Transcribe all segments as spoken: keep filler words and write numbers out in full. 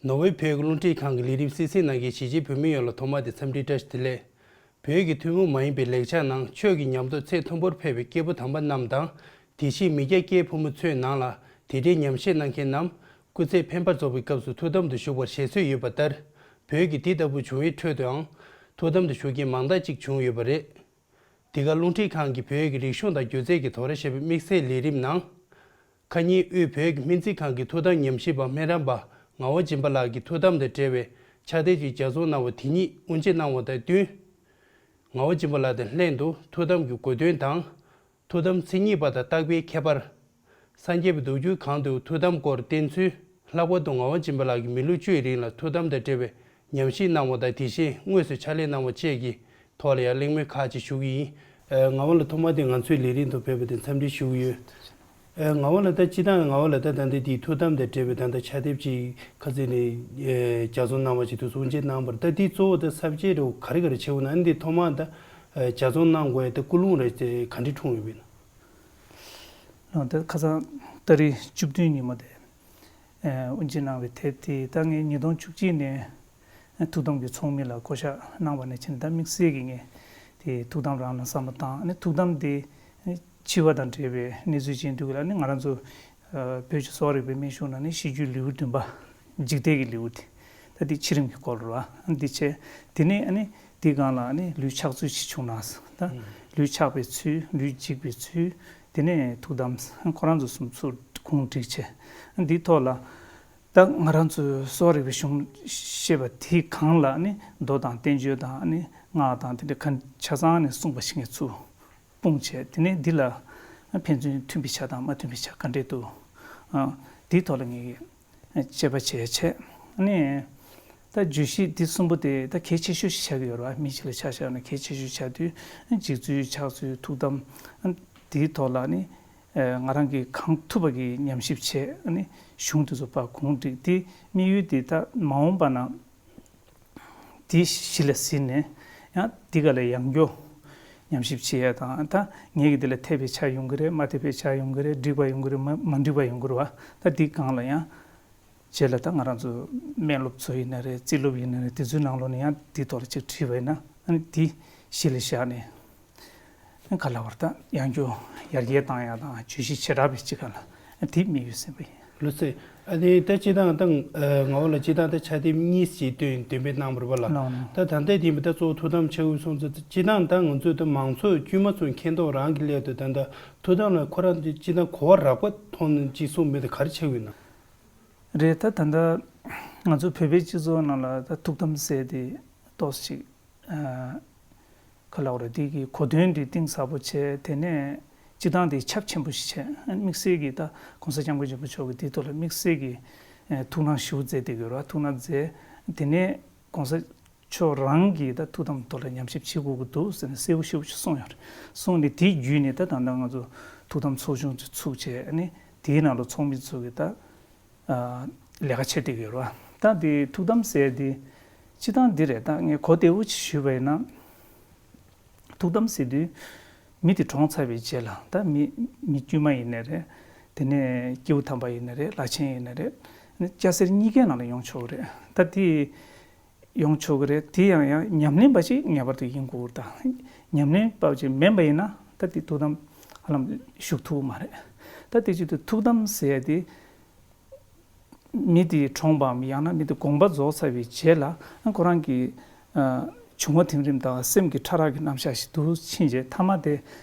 ནོར་ཝེ་བོད་ཀྱི་རླུང་འཕྲིན་ཁང་གི་ལས་རིམ་གསན་གཟིགས་གནང་མཁན་གཞིས་བྱེས་བོད་མི་ཡོངས་ལ་ཐོག་མར་དུ་འཚམས་འདྲི་བཀྲ་ཤིས་བདེ་ལེགས། བོད་ཀྱི་ཐུན་མོང་མ་ཡིན་པའི་ལེགས་ཆ་ནང་ཆོས་ཀྱི་ཉམས་རྟོགས་ཚད་མཐོན་པོར་ཕེབས་པའི་སྐྱེས་བུ་དམ་པ་རྣམས་དང་། དེ་བཞིན་མི་སྐྱ་སྐྱེས་ཕོ་མོ་ཚོའི་ནང་ལ་དེ་འདྲའི་ཉམས་བཞེས་གནང་མཁན་རྣམས་སྐུ་ཚེ་འཕེན་པ་རྫོགས་པའི་སྐབས་སུ་ཐུགས་དམ་དུ་བཞུགས་པར་ཞལ་གསོལ་ཡོད་པ་ལྟར། བོད་ཀྱི་དེ་ལྟ་བུ་བྱུང་བའི་ཁྲོད་དུའང་ཐུགས་དམ་དུ་བཞུགས་མཁན་མང་དག་ཅིག་བྱུང་ཡོད་པ་རེད། འདི་ག་རླུང་འཕྲིན་ཁང་གི་བོད་ཀྱི་རིག་གཞུང་དང་སྒྱུ་རྩལ་གྱི་དོ་ར་ཞེས་པའི་དམིགས་བསལ་ལས་རིམ་ནང་། ཁ་ཉིན་དབུས་བོད་ཀྱི་སྨན་རྩིས་ཁང་གི་ཐུགས་དམ་ཉམས་ཞིབ་པ་སྨན་རམས་པ་ངག་དབང་སྦྱིན་པ་ལགས་ཀྱིས་ཐུགས་དམ་དང་འབྲེལ་བའི་ཕྱག་དེབ་ཅིག་ལྗགས་རྩོམ་གནང་བ་དེ་ཉིད་དབུ་འབྱེད་གནང་བ་དང་བསྟུན། ངག་དབང་སྦྱིན་པ་ལགས་དང་ལྷན་དུ་ཐུགས་དམ་གྱི་དགོས་དོན་དང་། ཐུགས་དམ་མཚན་ཉིད་པ་དང་བརྟག་པའི་ཁྱད་པར། སངས་རྒྱས་པའི་མདོ་རྒྱུད་གང་དུ་ཐུགས་དམ་སྐོར་བསྟན་ཚུལ། ལྷག་པར་དུ་ངག་དབང་སྦྱིན་པ་ལགས་ཀྱིས་མི་ལོ་བཅུའི་རིང་ལ་ཐུགས་དམ་དང་འབྲེལ་བའི་ཉམས་ཞིབ་གནང་བ་དང་། དེ་བཞིན་དངོས་སུ་ཕྱག་ལས་གནང་བ་བཅས་ཀྱི་ཐོག་ལ་ཡང་གླེང་མོལ་ཁག་ཅིག་ཞུ་གི་ཡིན། ཨ། ངག་དབང་ལགས་ཐོག་མར་དེ་ང་ཚོའི་ལས་རིམ་དུ་ཕེབས་པ་དེ་འཚམས་འདྲི་ཞུ་གི་ཡོད། ཨ། ངག་དབང་ལགས་ད་སྤྱིར་བཏང་ངག་དབང་ལགས་ད་ད་ལྟ་དེའི་ཐུགས་དམ་དང་འབྲེལ་བའི་ད་ལྟ་ཕྱག་དེབ་ཅིག་ཁ་སང་ནས་ཨ་ལྗགས་རྩོམ་གནང་བ་ཅིག་དུ་གསུང་བཤད་གནང་བར། ད་དེའི་གཙོ་བོ་ད་ས་བཅད་རེ་ག་རེ་ག་རེ་བྱེད་འོ་ན། ཨ་ནི་དེ་ཐོག་མར་ད་ཨ་ལྗགས་རྩོམ་གནང་དགོས་ཡ་ད་ཀུན་སློང་རེ་དེ་ག་འདྲ་འཁྲུངས་ཡོད་པ་ཡིན་ན། ལགས། ད་ཁ་སང་ཏ་རིག་བཅུ་བདུན་ཉིན་མོ་དེ་ཨ་དབུ་འབྱེད་གནང་བའི་དེབ་དེ་ད་ངས་ཉིས་སྟོང་བཅུ་གཅིག་ནས་ཐུགས་དམ་གྱི་ཚོགས་མི་ལ་བསྐོ་བཞག་གནང་བ་ནས་བྱས་ནས་ད་དམིགས་བསལ་གྱིས་ངས་དེ་ཐུགས་དམ་རང་ལ་བསམ་བློ་བཏང་། ཨ་ནི་ཐུགས་དམ་དེ་འཆི་བ་དང་འབྲེལ་བའི་གནས་ཚུལ་ཅིག་འདུག་གི་ལ། ཨ་ནི་ང་རང་ཚོ་ཨ་བོད་ཀྱི་གསོ་བ་རིག་པའི་སྨན་གཞུང་ནང་ནས་ཤིས་བརྗོད་ལེའུ་བདུན་པ། འཇིག་ལྟས་ཀྱི་ལེའུ་དེ། ད་འདི་འཆི་རིམ་གྱི་སྐོར་རེད་བ། འདི་བྱས། དེ་ནས་ཨ་ནི་འདི་སྒང་ལ་ཨ་ནི་ལུས་ཆགས་ཚུལ་ཅིག་བྱུང་ན། ད་ལུས་ཆགས་པའི་ཚུལ། ལུས་འཇིག་པའི་ཚུལ། དེ་ནས་ཐུགས་དམ། ཁོ་རང་ཚོ་གསུམ་ཚུར་གུང་བསྒྲིགས་བྱས། འདིའི་ཐོག་ལ་ད་ང་རང་ཚོའི་གསོ་བ་རིག་པའི་གཞུང་བཤད་པ་དེའི་སྒང་ལ་ཨ་ནི་མདོ་དང་བསྟན་བཅོས་དང་ཨ་ནི་སྔགས་དང་དེ་འདྲ་ག་ཆ་ཚང་ནས་གསུངས་པ་ཞིག་ངས་ཚུར་སྤུངས་བྱས། དེ་ནས་འདི་ལ་ཕན་ཚུན་མཐུན་པའི་ཆ་དང་མ་མཐུན་པའི་ཆ་ག་འདྲས་འདུག། ཨ། འདིའི་ཐོག་ལ་ངས་དཔྱད་པ་བྱས་བྱས། ཨ་ནི་ད་བརྗོད་གཞི་འདི་གསུམ་པོ་དེ་ད་གལ་ཆེ་ཤོས་ཤིག་ཆགས་ཀྱི་ཡོད་རེད་བ། མི་གཅིག་ལ་ཆ་བཞག་ན་གལ་ཆེ་ཤོས་ཆགས་དུས། འཇིགས་ཚུལ། ཆགས་ཚུལ། ཐུགས་དམ། ཨ། འདིའི་ཐོག་ལ་ནི་ཨ་ང་རང་གིས་གང་ཐུབ་པ་གིས་ཉམས་ཞིབ་བྱས། ཨ་ནི་གཞུང་དེ་ཚོ་ཕར་གུང་བསྒྲིགས། དེ་དམིགས་ཡུལ་དེ་ད་མ་འོངས་པ་ན་དེ་གཞི་ལ་ཟིན་ནས་ཡང་འདི་ག་ལ་ཡང་སྐྱར་ཉམས་ཞིབ་བྱེད་ཡ་དང་། ད་ངེད་ཀྱི་འདི་ལ་འཐད་པའི་ཆ་ཡོང་གི་རེད། མ་འཐད་པའི་ཆ་ཡོང་གི་རེད། འགྲིག་པ་ཡོང་གི་རེད། མ་མ་འགྲིག་པ་ཡོང་གི་རེད་བ། ད་འདི་སྒང་ལ་ཡང་རྗེས་ལ་ད་ང་རང་ཚོ་སྨན་སློབ་ཚོ་ཡིན་ན་རེད། རྩིས་སློབ་ཡིན་ན་རེད། དེ་ཚོའི་ནང་ལོགས་ནས་ཡང་འདི་ཐོག་ལ་ཅིག་བྲིས་པ་ཡིན་ན། ཨ་ནི་འདི་གཞི་ལ་བཞག་ནས། ག་ལ་བར་ད་ཡང་སྐྱར་ཡར་རྒྱས་བཏང་ཡ་དང་བརྗོད་གཞི་བྱེ་བྲག་པའི་ཅིག་ག་ལ་དེ་དམིགས་ཡུལ་ཟིན་པ་ཡིན། ལགས་སོ། ཨ་ནི་ད་སྤྱིར་བཏང་ད་ངག་དབང་ལགས་སྤྱིར་བཏང་ད་ཕྱག་དེབ་གཉིས་ཤིག་འདོན་འདོན་སྤེལ་གནང་བ་རེད་པ་ལགས། ལགས། ད་ད་ལྟ་དེ་ཡིན་པ་ད་གཙོ་བོ་ཐུགས་དམ་ཕྱག་དབུས་གསུང་ཚུལ། སྤྱིར་བཏང་ད་ང་ཚོས་ད་མང་ཚོགས་དཀྱུས་མ་ཚོས་མཁྱེན་རྟོགས་རང་གི་སླད་དུ་ད་ད་ཐུགས་དམ་ལ་ཁོ་རང་སྤྱིར་བཏང་གོ་བ་རགས་པ་མཐོང་ནས་ཅིག་གསུངས་མེད་དེ་ག་རེ་ཆགས་ཡོད་ན། རེད། ད་ད་ལྟ་ང་ཚོ་བོད་པའི་སྤྱི་ཚོགས་ནང་ལ་ད་ཐུགས་དམ་ཟེར་དེ་ཏོག་ཙམ་ཅིག་ཨ། ག་ལ་བ་རེད། དེ་གི་གོ་དོན་དེ་གཏིང་ཟབ་པོ་བྱས། དེ་ནས་སྤྱིར་བཏང་དེ་ཁྱབ་ཆེན་པོ་ཞིག་བྱས། དམིགས་བསལ་གྱིས་ད་༸གོང་ས་༸སྐྱབས་མགོན་ཆེན་པོ་མཆོག་གིས་དེའི་ཐོག་ལ་དམིགས་བསལ་གྱིས་ཨ་ཐུགས་སྣང་ཞེ་པོ་མཛད་བསྡད་ཀྱི་ཡོད་རེད། ཐུགས་སྣང་མཛད། དེ་ནས་༸གོང་ས་མཆོག་རང་གིས་ད་ཐུགས་དམ་ཐོག་ལ་ཉམས་ཞིབ་བྱེད་དགོས་ཀྱི་འདུག་ཟེར་ནས་གསལ་པོ་ཞེ་པོ་ཅིག་གསུངས་ཡོད་རེད། གསུངས་ནས་དེ་བརྒྱུད་ནས་ད་ད་ལྟ་ང་ཚོ་ཐུགས་དམ་ཚོགས་ཆུང་ཅིག་ཚུགས་བྱས། ཨ་ནི་དེའི་ནང་ལ་ཚོགས་མི་ཚོ་གིས་ད་ཨ་ལས་ཀ་བྱེད་བསྡད་ཀྱི་ཡོད་རེད་བ། ད་དེ་ཐུགས་དམ་ཟེར་དེ་སྤྱིར་བཏང་འདི་རེད། ད་ངས་གོ་བདེ་བོ་ཅིག་ཞུས་པ་ཡིན་ན། ཐུགས་དམ་ཟེར་དུས་མི་དེ་གྲོངས་ཚར་བའི་རྗེས་ལ། ད་མི་མི་དཀྱུས་མ་ཡིན་ནའི་རེད། དེ་ནས་སྐྱེས་བུ་དམ་པ་ཡིན་ནའི་རེད། བླ་ཆེན་ཡིན་ནའི་རེད། ནི་སྐྱ་སེར་གཉིས་ཀའི་ནང་ལ་ཡོང་ཆོག་གི་རེད། ད་དེ་ཡོང་ཆོག་གི་རེད། དེ་ཡང་ཡང་ཉམས་ལེན་པ་ཞིག་ངེས་པར་དུ་ཡིན་དགོས་རེད། ད་ཉམས་ལེན་པ་ཅིག་མིན་པ་ཡིན་ན་ད་དེ་ཐུགས་དམ་ཧ་ལམ་བཞུགས་ཐུབ་ཀྱི་མ་རེད། ད་དེ་བྱེད་དུས་ཐུགས་དམ་ཟེར་ཡ་དེ་མི་དེ་གྲོངས་པའམ་ཡང་ན་མི་དེ་དགོངས་པ་རྫོགས་ཚར་བའི་རྗེས་ལ་ཁོ་རང་གི་ཨ་བྱུང་བ་ཐིམ་རིམ་དང་སེམས་ཀྱི་ཕྲ་རགས་ཀྱི་རྣམ་གཞག་ཞིག་འདུག་ཕྱིན་རྗེས་མཐའ་མ་དེ་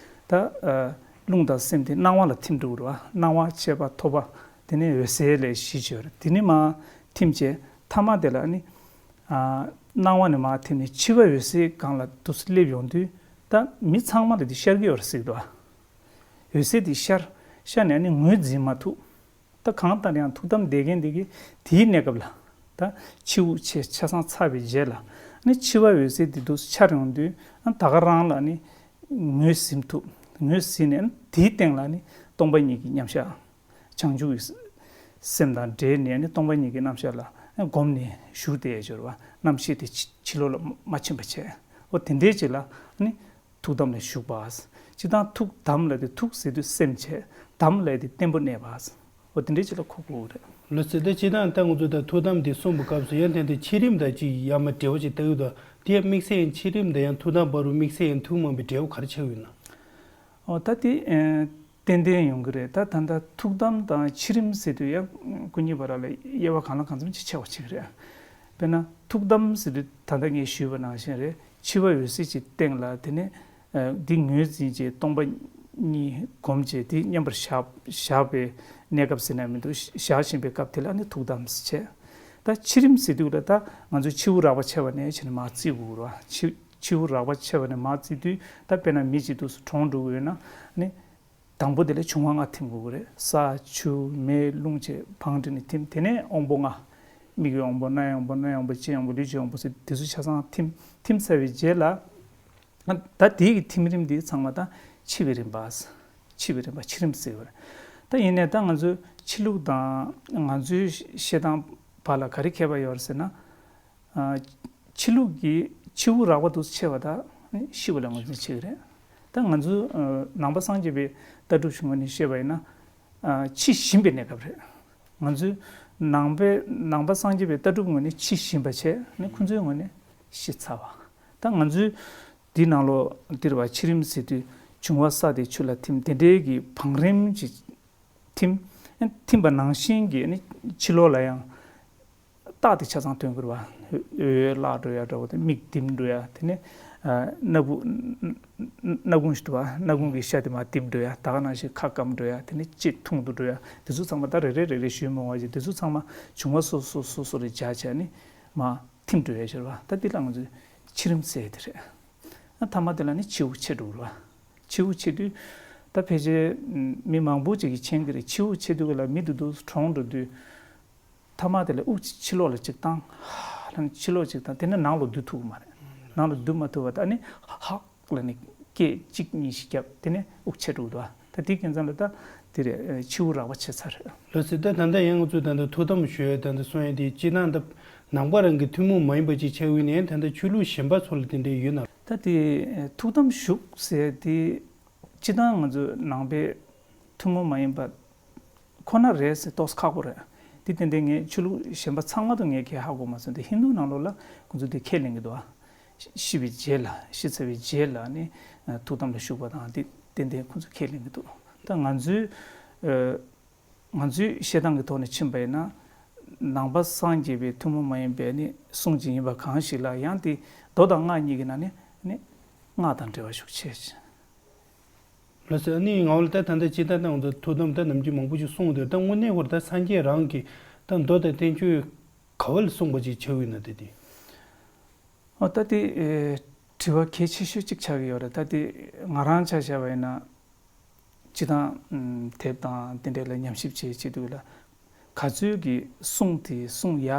ད་ཨ་རླུང་དང་སེམས་དེ་སྣང་བ་ལ་ཐིམ་འགྲོ་གི་རེད་བ། སྣང་བ། མཆེད་པ། ཐོབ་པ། དེ་ནས་འོད་གསལ་ལ་བཞི་ཡོད་རེད། དེ་ནས་མར་ཐིམ་བྱས་མཐའ་མ་དེ་ལ་ནི་ཨ་སྣང་བ་ནས་མར་ཐིམ་ནས་འཆི་བ་འོད་གསལ་སྒང་ལ་འདུག་སེ་སླེབས་ཡོང་དུས་ད་མི་ཚང་མ་ལ་དེ་ཤར་གྱི་ཡོད་རེད་ཟེར་གྱི་འདུག་བ། འོད་གསལ་དེ་ཤར། ཤར་ནས་ནི་ངོས་འཛིན་མ་ཐུབ། ད་གང་ལྟར་ཡང་ཐུགས་དམ་བསྡད་མཁན་དེ་གིས་དེའི་གནས་སྐབས་ལ་ད་འཆི་བ་ཆ་ཆ་ཚང་ཚར་བའི་རྗེས་ལ་ནི་འཆི་བ་འོད་གསལ་དེ་འདུག་སེ་འཆར་ཡོང་དུས་ད་ག་རང་ལ་ནི་ངོས་ཟིན་ཐུབ། ངོས་ཟིན་ནས་དེའི་སྟེང་ལ་ནི་སྟོང་པ་ཉིད་ཀྱི་མཉམ་བཞག། བྱང་ཆུབ་ཀྱི་སེམས་དང་འབྲེལ་ནས་ནི་སྟོང་པ་ཉིད་ཀྱི་རྣམ་གཞག་ལ་སྒོམ་ནས་བཞུགས་བསྡད་ཡོད་རེད་བ། རྣམ་ཤེས་དེ་ཕྱི་ཕྱི་ལོགས་ལ་མ་ཕྱིན་པ་བྱས། འོ་དེ་འདྲའི་ཅིག་ལ་ནི་ཐུགས་དམ་ལ་བཞུགས་པ། སྤྱིར་བཏང་ཐུགས་དམ་ལབ་དེ་ཐུགས་ཟེར་དུས་སེམས་བྱས། དམ་ལབ་དེ་བརྟན་པོ་གནས་པ། འོ་དེ་འདྲའི་ཅིག་ལ་གོ་དགོས་རེད། ལགས་སོ། ད་སྤྱིར་བཏང་ད་ང་ཚོ་ད་ཐུགས་དམ་དེ་གསུངས་པའི་སྐབས་སུ་ཡང་དེ་འདྲ་འཆི་རིམ་དང་ཅིག་ཡང་མ་འབྲེལ་བ་ཅིག་ལྟ་གི་འདུག་དེ་ཡང་དམིགས་བསལ་ཡང་འཆི་རིམ་དང་ཡང་ཐུགས་དམ་བར་དུ་དམིགས་བསལ་ཡང་ཐུགས་དམ་པའི་འབྲེལ་བ་ག་རེ་ཆགས་ཡོད་ན། ཨོ་ད་དེ་ཨེ་ཏན་ཏན་ཡོང་གི་རེད། ད་ད་ལྟ་ཐུགས་དམ་དང་འཆི་རིམ་ཟེར་དུས་ཡང་སྐུ་ཉིད་བར་ལ་དབྱེ་བ་གང་ལ་གང་འཚམ་ཅིག་ཕྱེ་བ་ཅིག་རེད། དཔེར་ན་ཐུགས་དམ་ཟེར་དུས་ད་ལྟ་ངས་ཞུས་པ་ནང་བཞིན་རེད། འཆི་བ་འོད་གསལ་གྱི་སྟེང་ལ་དེ་ནས་ཨ་འདི་ངོས་འཛིན་བྱས་སྟོང་པ་ཉིད་བསྒོམ་བྱས་དེ་མཉམ་པར་བཞག་བཞག་པའི་གནས་སྐབས་ཟེར་ན་མི་འདུག་བཞག་བཞིན་པའི་སྐབས་དེ་ལ་ནི་ཐུགས་དམ་ཟེར་བྱས། ད་འཆི་རིམ་ཟེར་དུས་ལ་ད་ང་ཚོས་འཆི་བོ་རགས་པ་ཆད་པ་ནས་བྱས་ནས་མར་བརྩི་དགོས་རེད་བ། འཆི་འཆི་བོ་རགས་པ་ཆད་པ་ནས་མར་བརྩི་དུས་ད་དཔེར་ན་མི་གཅིག་འདུག་སེ་གྲོངས་འགྲོ་གི་ཡོད་ན་ནི། དང་པོ་དེ་ལ་འབྱུང་བ་ལྔ་ཐིམ་དགོས་ཀྱི་རེད། ས་ཆུ་མེ་རླུང་བཅས་བང་བསྒྲིགས་ནས་ཐིམ། དེ་ནས་དབང་པོ་ལྔ། མིག་གི་དབང་པོ། རྣ་ཡི་དབང་པོ། སྣའི་དབང་པོ། ལྕེའི་དབང་པོ། ལུས་ཀྱི་དབང་པོ་ཟེར་དེ་ཚོ་ཆ་ཚང་ཐིམ། ཐིམ་ཚར་བའི་རྗེས་ལ། ད་དེའི་གི་ཐིམ་རིམ་འདི་ཚང་མ་ད་འཆི་བའི་རིམ་པ། འཆི་བའི་རིམ་པ་འཆི་རིམ་ཟེར་བ་རེད། ད་ཡིན་ནའི་ད་ང་ཚོའི་འཆི་ལུགས་དང་ང་ཚོའི་བཤད་སྟངས་བར་ལ་ག་རེ་ཁྱད་པར་ཡོད་རེད་ཟེར་ན། ཨ། འཆི་ལུགས་ཀྱི་འཆི་བོ་རགས་པ་འདུག་སེ་ཆད་པ་དང་ཤི་བ་ལ་ངོས་འཛིན་བྱེད་ཀྱི་རེད། ད་ང་ཚོའི་ཨ་ནང་པ་སངས་རྒྱས་པའི་ལྟ་གྲུབ་ཀྱི་ངོས་ནས་བཤད་པ་ཡིན་ན། ཨ། འཆི་བཞིན་པའི་གནས་སྐབས་རེད། ང་ཚོའི་ནང་པའི་ནང་པ་སངས་རྒྱས་པའི་ལྟ་གྲུབ་ངོས་ནས་འཆི་བཞིན་པ་བྱས་ནས་ཁོ་ཚོའི་ངོས་ནས་ཤི་ཚར་བ། ད་ང་ཚོའི་འདི་ནང་ལོགས་འདིར་བ་འཆི་རིམ་ཟེར་དུས་འབྱུང་བ་ས་དེ་ཆུ་ལ་ཐིམ་དེ་འདྲའི་གི་བང་རིམ་གྱི་ཐིམ། ཐིམ་པ་ནང་བཞིན་གྱི་ནི་ཕྱི་ལོགས་ལ་ཡང་རྟགས་དེ་ཆ་ཚང་སྟོན་དགོས་པ། འོད་བརླག་འགྲོ་ཡ་འདྲ་བོ་དང་མིག་ལྡིམ་འགྲོ་ཡ། དེ་ནས་ཨ་སྣ་ཁུང་། སྣ་ཁུང་ཞིག་འདུག་པ། སྣ་ཁུང་གི་ཤ་དེ་མར་ལྡིམ་འགྲོ་ཡ། ད་ག་ནང་བཞིན་ཁ་སྐམ་འགྲོ་ཡ། དེ་ནས་ལྕེ་ཐུང་དུ་འགྲོ་ཡ། དེ་ཚོ་ཚང་མ་ད་རེ་རེ་རེ་རེ་ཞུས་མི་དགོས་པ་ཞིག་དེ་ཚོ་ཚང་མ་འབྱུང་བ་སོ་སོ་སོ་སོ་རེ་སྦྱར་བྱས་ནི་མར་ཐིམ་འགྲོ་ཡ་ཟེར་བ། ད་འདི་ལ་ང་ཚོས་འཆི་རིམ་ཟེར་དེ་རེད། ཨ་མཐའ་མ་དེ་ལ་ནི་འཆི་བོ་ཆད་འགྲོ་གི་རེད་པ། འཆི་བོ་ཆད་དུས། ད་ཕལ་ཆེར་མི་མང་པོ་ཅིག་གིས་མཁྱེན་གྱི་རེད། འཆི་བོ་ཆད་དུས་ལ་མི་དེ་འདུག་གྲོངས་འགྲོ་དུས། མཐའ་མ་དེ་ལ་དབུགས་ཕྱི་ལོགས་ལ་གཅིག་བཏང་། ཧ་ལབ་ནས་ཕྱི་ལོགས་གཅིག་བཏང་། དེ་ནས་ནང་ལོགས་བསྡུ་ཐུབ་ཀྱི་མ་རེད། ནང་ལོགས་བསྡུ་མ་ཐུབ་པ་ད་ནི་ཧག་ལབ་ནས་སྐད་གཅིག་གཉིས་ཤིག་བརྒྱབ། དེ་ནས་དབུགས་ཆད་འགྲོ་གི་འདུག་ད་དེའི་རྐྱེན་ཙམ་ལ་ད་དེ་རེད། འཆི་བོ་རགས་པ་ཆད་ཚར་རེད། ལགས་སོ། ད་ད་ལྟ་ཡང་ང་ཚོས་ད་ལྟ་ཐུགས་དམ་ཞུ་ཡ་ད་ལྟ་གསུང་ཡ་དེ་སྤྱིར་བཏང་ད་ནང་པ་རང་གི་ཐུན་མོང་མ་ཡིན་པ་ཅིག་ཆགས་ཡོད་ནའི་ད་ལྟ་ཆོས་ལུགས་གཞན་པ་ཚོ་ལ་དེ་འདྲའི་ཡོད་ན། ད་དེ་ཐུགས་དམ་བཞུགས་ཟེར་དེ་སྤྱིར་བཏང་ང་ཚོ་ནང་པའི་ཐུན་མོང་མ་ཡིན་པ་ཁོ་ན་རེད་ཟེར་ཏོག་ཙམ་ཁག་པོ་རེད། དེ་ཏན་ཏན་ངས་ཆོས་ལུགས་གཞན་པ་ཚང་མ་དང་ངས་ཁས་ཧ་གོ་མ་སོང་། དེ་ཧིན་རྡུ་ནང་ལོགས་ལ་ཁོ་ཚོ་དེ་ཁས་ལེན་གྱི་འདུག་ཨ། ཤི་བའི་རྗེས་ལ། ཤི་ཚར་བའི་རྗེས་ལ་ནི་ཐུགས་དམ་ལ་བཞུགས་པ་དང་དེ་ཏན་ཏན་ཁོ་ཚོ་ཁས་ལེན་གྱི་འདུག་ད་ང་ཚོའི་ཨ། ང་ཚོའི་བཤད་སྟངས་ཀྱི་ཐོག་ནས་ཕྱིན་པ་ཡིན་ན། ནང་པ་སངས་རྒྱས་པའི་ཐུན་མོང་མ་ཡིན་པའི་ནི་གསུང་ཅིག་ཡིན་པ་གང་ཞིག་ལ་ཡང་དེ་མདོ་དང་སྔགས་གཉིས་ཀྱི་ནང་ནས་ནི་སྔགས་དང་འབྲེལ་བ་ཤུགས་ཆེ་ཆེ། ལགས་སོ། ཨ་ནི་ང་ལ་ད་ད་ལྟ་ཅི་ལྟར་ན་ང་ཚོ་ཐུགས་དམ་ད་ནམ་རྒྱུན་མང་པོ་ཞིག་གསུངས་འདུག་ད་དངོས་གནས་ཁོ་རང་ད་སངས་རྒྱས་རང་གིས་ད་མདོ་དང་བསྟན་བཅོས་ག་བ་ལ་གསུངས་པ་ཅིག་ཆགས་ཡོད་ན་དེ་དེ། ཨོ་ད་དེ་ཨེ་དྲི་བ་གལ་ཆེ་ཤོས་གཅིག་ཆགས་ཀྱི་ཡོད་རེད། ད་དེ་ང་རང་ཆ་བཞག་པ་ཡིན་ན། སྤྱིར་བཏང་ཨམ་དེབ་དང་དེ་འདྲ་ལ་ཉམས་ཞིབ་བྱེད་བྱེད་དུས་ལ། ག་ཚོད་ཀྱི་གསུང་དེ་གསུང་ཡ་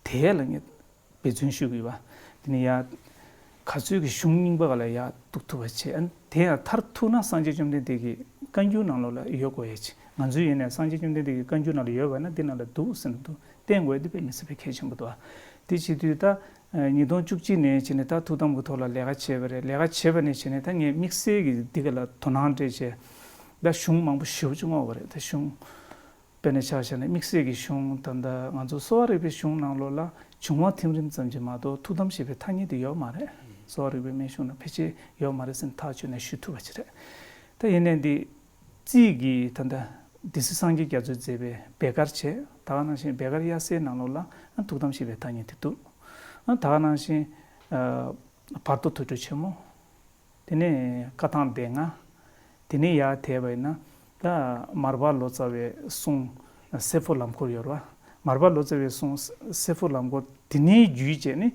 དེ་ལ་ངས་འབད་བརྩོན་ཞུ་དགོས་པ། དེ་ནས་ཡ་ག་ཚོད་ཀྱི་གཞུང་རྙིང་པ་ག་ལ་ཡ་གཏུག་ཐུབ་པ་བྱེད། ཨ་ནི་དེ་ཡང་མཐར་ཐུག་ན་སངས་རྒྱས་བཅོམ་ལྡན་འདས་ཀྱི་བཀའ་འགྱུར་ནང་ལོགས་ལ་ཡོད་དགོས་ཡ་ཅིག་ང་ཚོའི་ཡིན་ནའི་སངས་རྒྱས་བཅོམ་ལྡན་འདས་ཀྱི་བཀའ་འགྱུར་ནང་ལ་ཡོད་པ་ན་འདི་ནང་ལ་འདུག་ཟེར་ན་འདུག་བསྟན་དགོས་འདི་དཔེ་མི་སྲིད་པའི་གལ་ཆེན་པོ་འདུག་དེ་བྱེད་དུས་ད་ཉིས་སྟོང་བཅུ་གཅིག་ནས་བྱས་ནས་ད་ཐུགས་དམ་གྱི་ཐོག་ལ་ལས་ཀ་བྱས་པ་རེད། ལས་ཀ་བྱས་པ་ནས་བྱས་ནས་ད་ངས་དམིགས་བསལ་གྱི་འདི་ག་ལ་དོ་སྣང་སྤྲད་བྱས། ད་གཞུང་མང་པོ་ཞེ་པོ་ཅིག་བསྔོགས་པ་རེད། ད་གཞུང་དཔེར་ན་ཆ་བཞག་ན་དམིགས་བསལ་གྱི་གཞུང་ད་ལྟ་ང་ཚོ་གསོ་བ་རིག་པའི་གཞུང་ནང་ལོགས་ལ་འབྱུང་བ་ཐིམ་རིམ་ཙམ་གྱིས་མ་གཏོགས་ཐུགས་དམ་ཞེས་པའི་ཐ་སྙད་དེ་ཡོད་མ་རེད། གསོ་བ་རིག་པའི་སྨན་གཞུང་ན་ཕལ་ཆེར་ཡོད་མ་རེད་ཟེར་ནས་ཐག་གཅོད་ནས་ཞུ་ཐུབ་པ་ཅིག་རེད། ད་ཡིན་ནའི་འདི། རྩིས་ཀྱི་ད་ལྟ་སྡེ་སྲིད་སངས་རྒྱས་རྒྱ་མཚོས་མཛད་པའི་བེ་དཀར་བྱས། ད་ག་ནང་བཞིན་བེ་དཀར་དབྱར་གསལ་ནང་ལོགས་ལ་ཐུགས་དམ་ཞེས་པའི་ཐ་སྙད་དེ་འདུག་ད་ག་ནང་བཞིན་བར་དོ་དུར་ཁྲོད་ཆེན་མོ། དེ་ནས་བཀའ་ཐང་སྡེ་ལྔ། དེ་ནས་ཡར་དེད་པ་ཡིན་ན་ད་མར་པ་ལོ་ཙཱ་བའི་གསུང་སེར་པོ་ལམ་འཁོར་ཡོད་རེད་བ། མར་པ་ལོ་ཙཱ་བའི་གསུང་སེར་པོ་ལམ་འཁོར་དེ་ནས་བརྒྱུད་བྱས་ནས་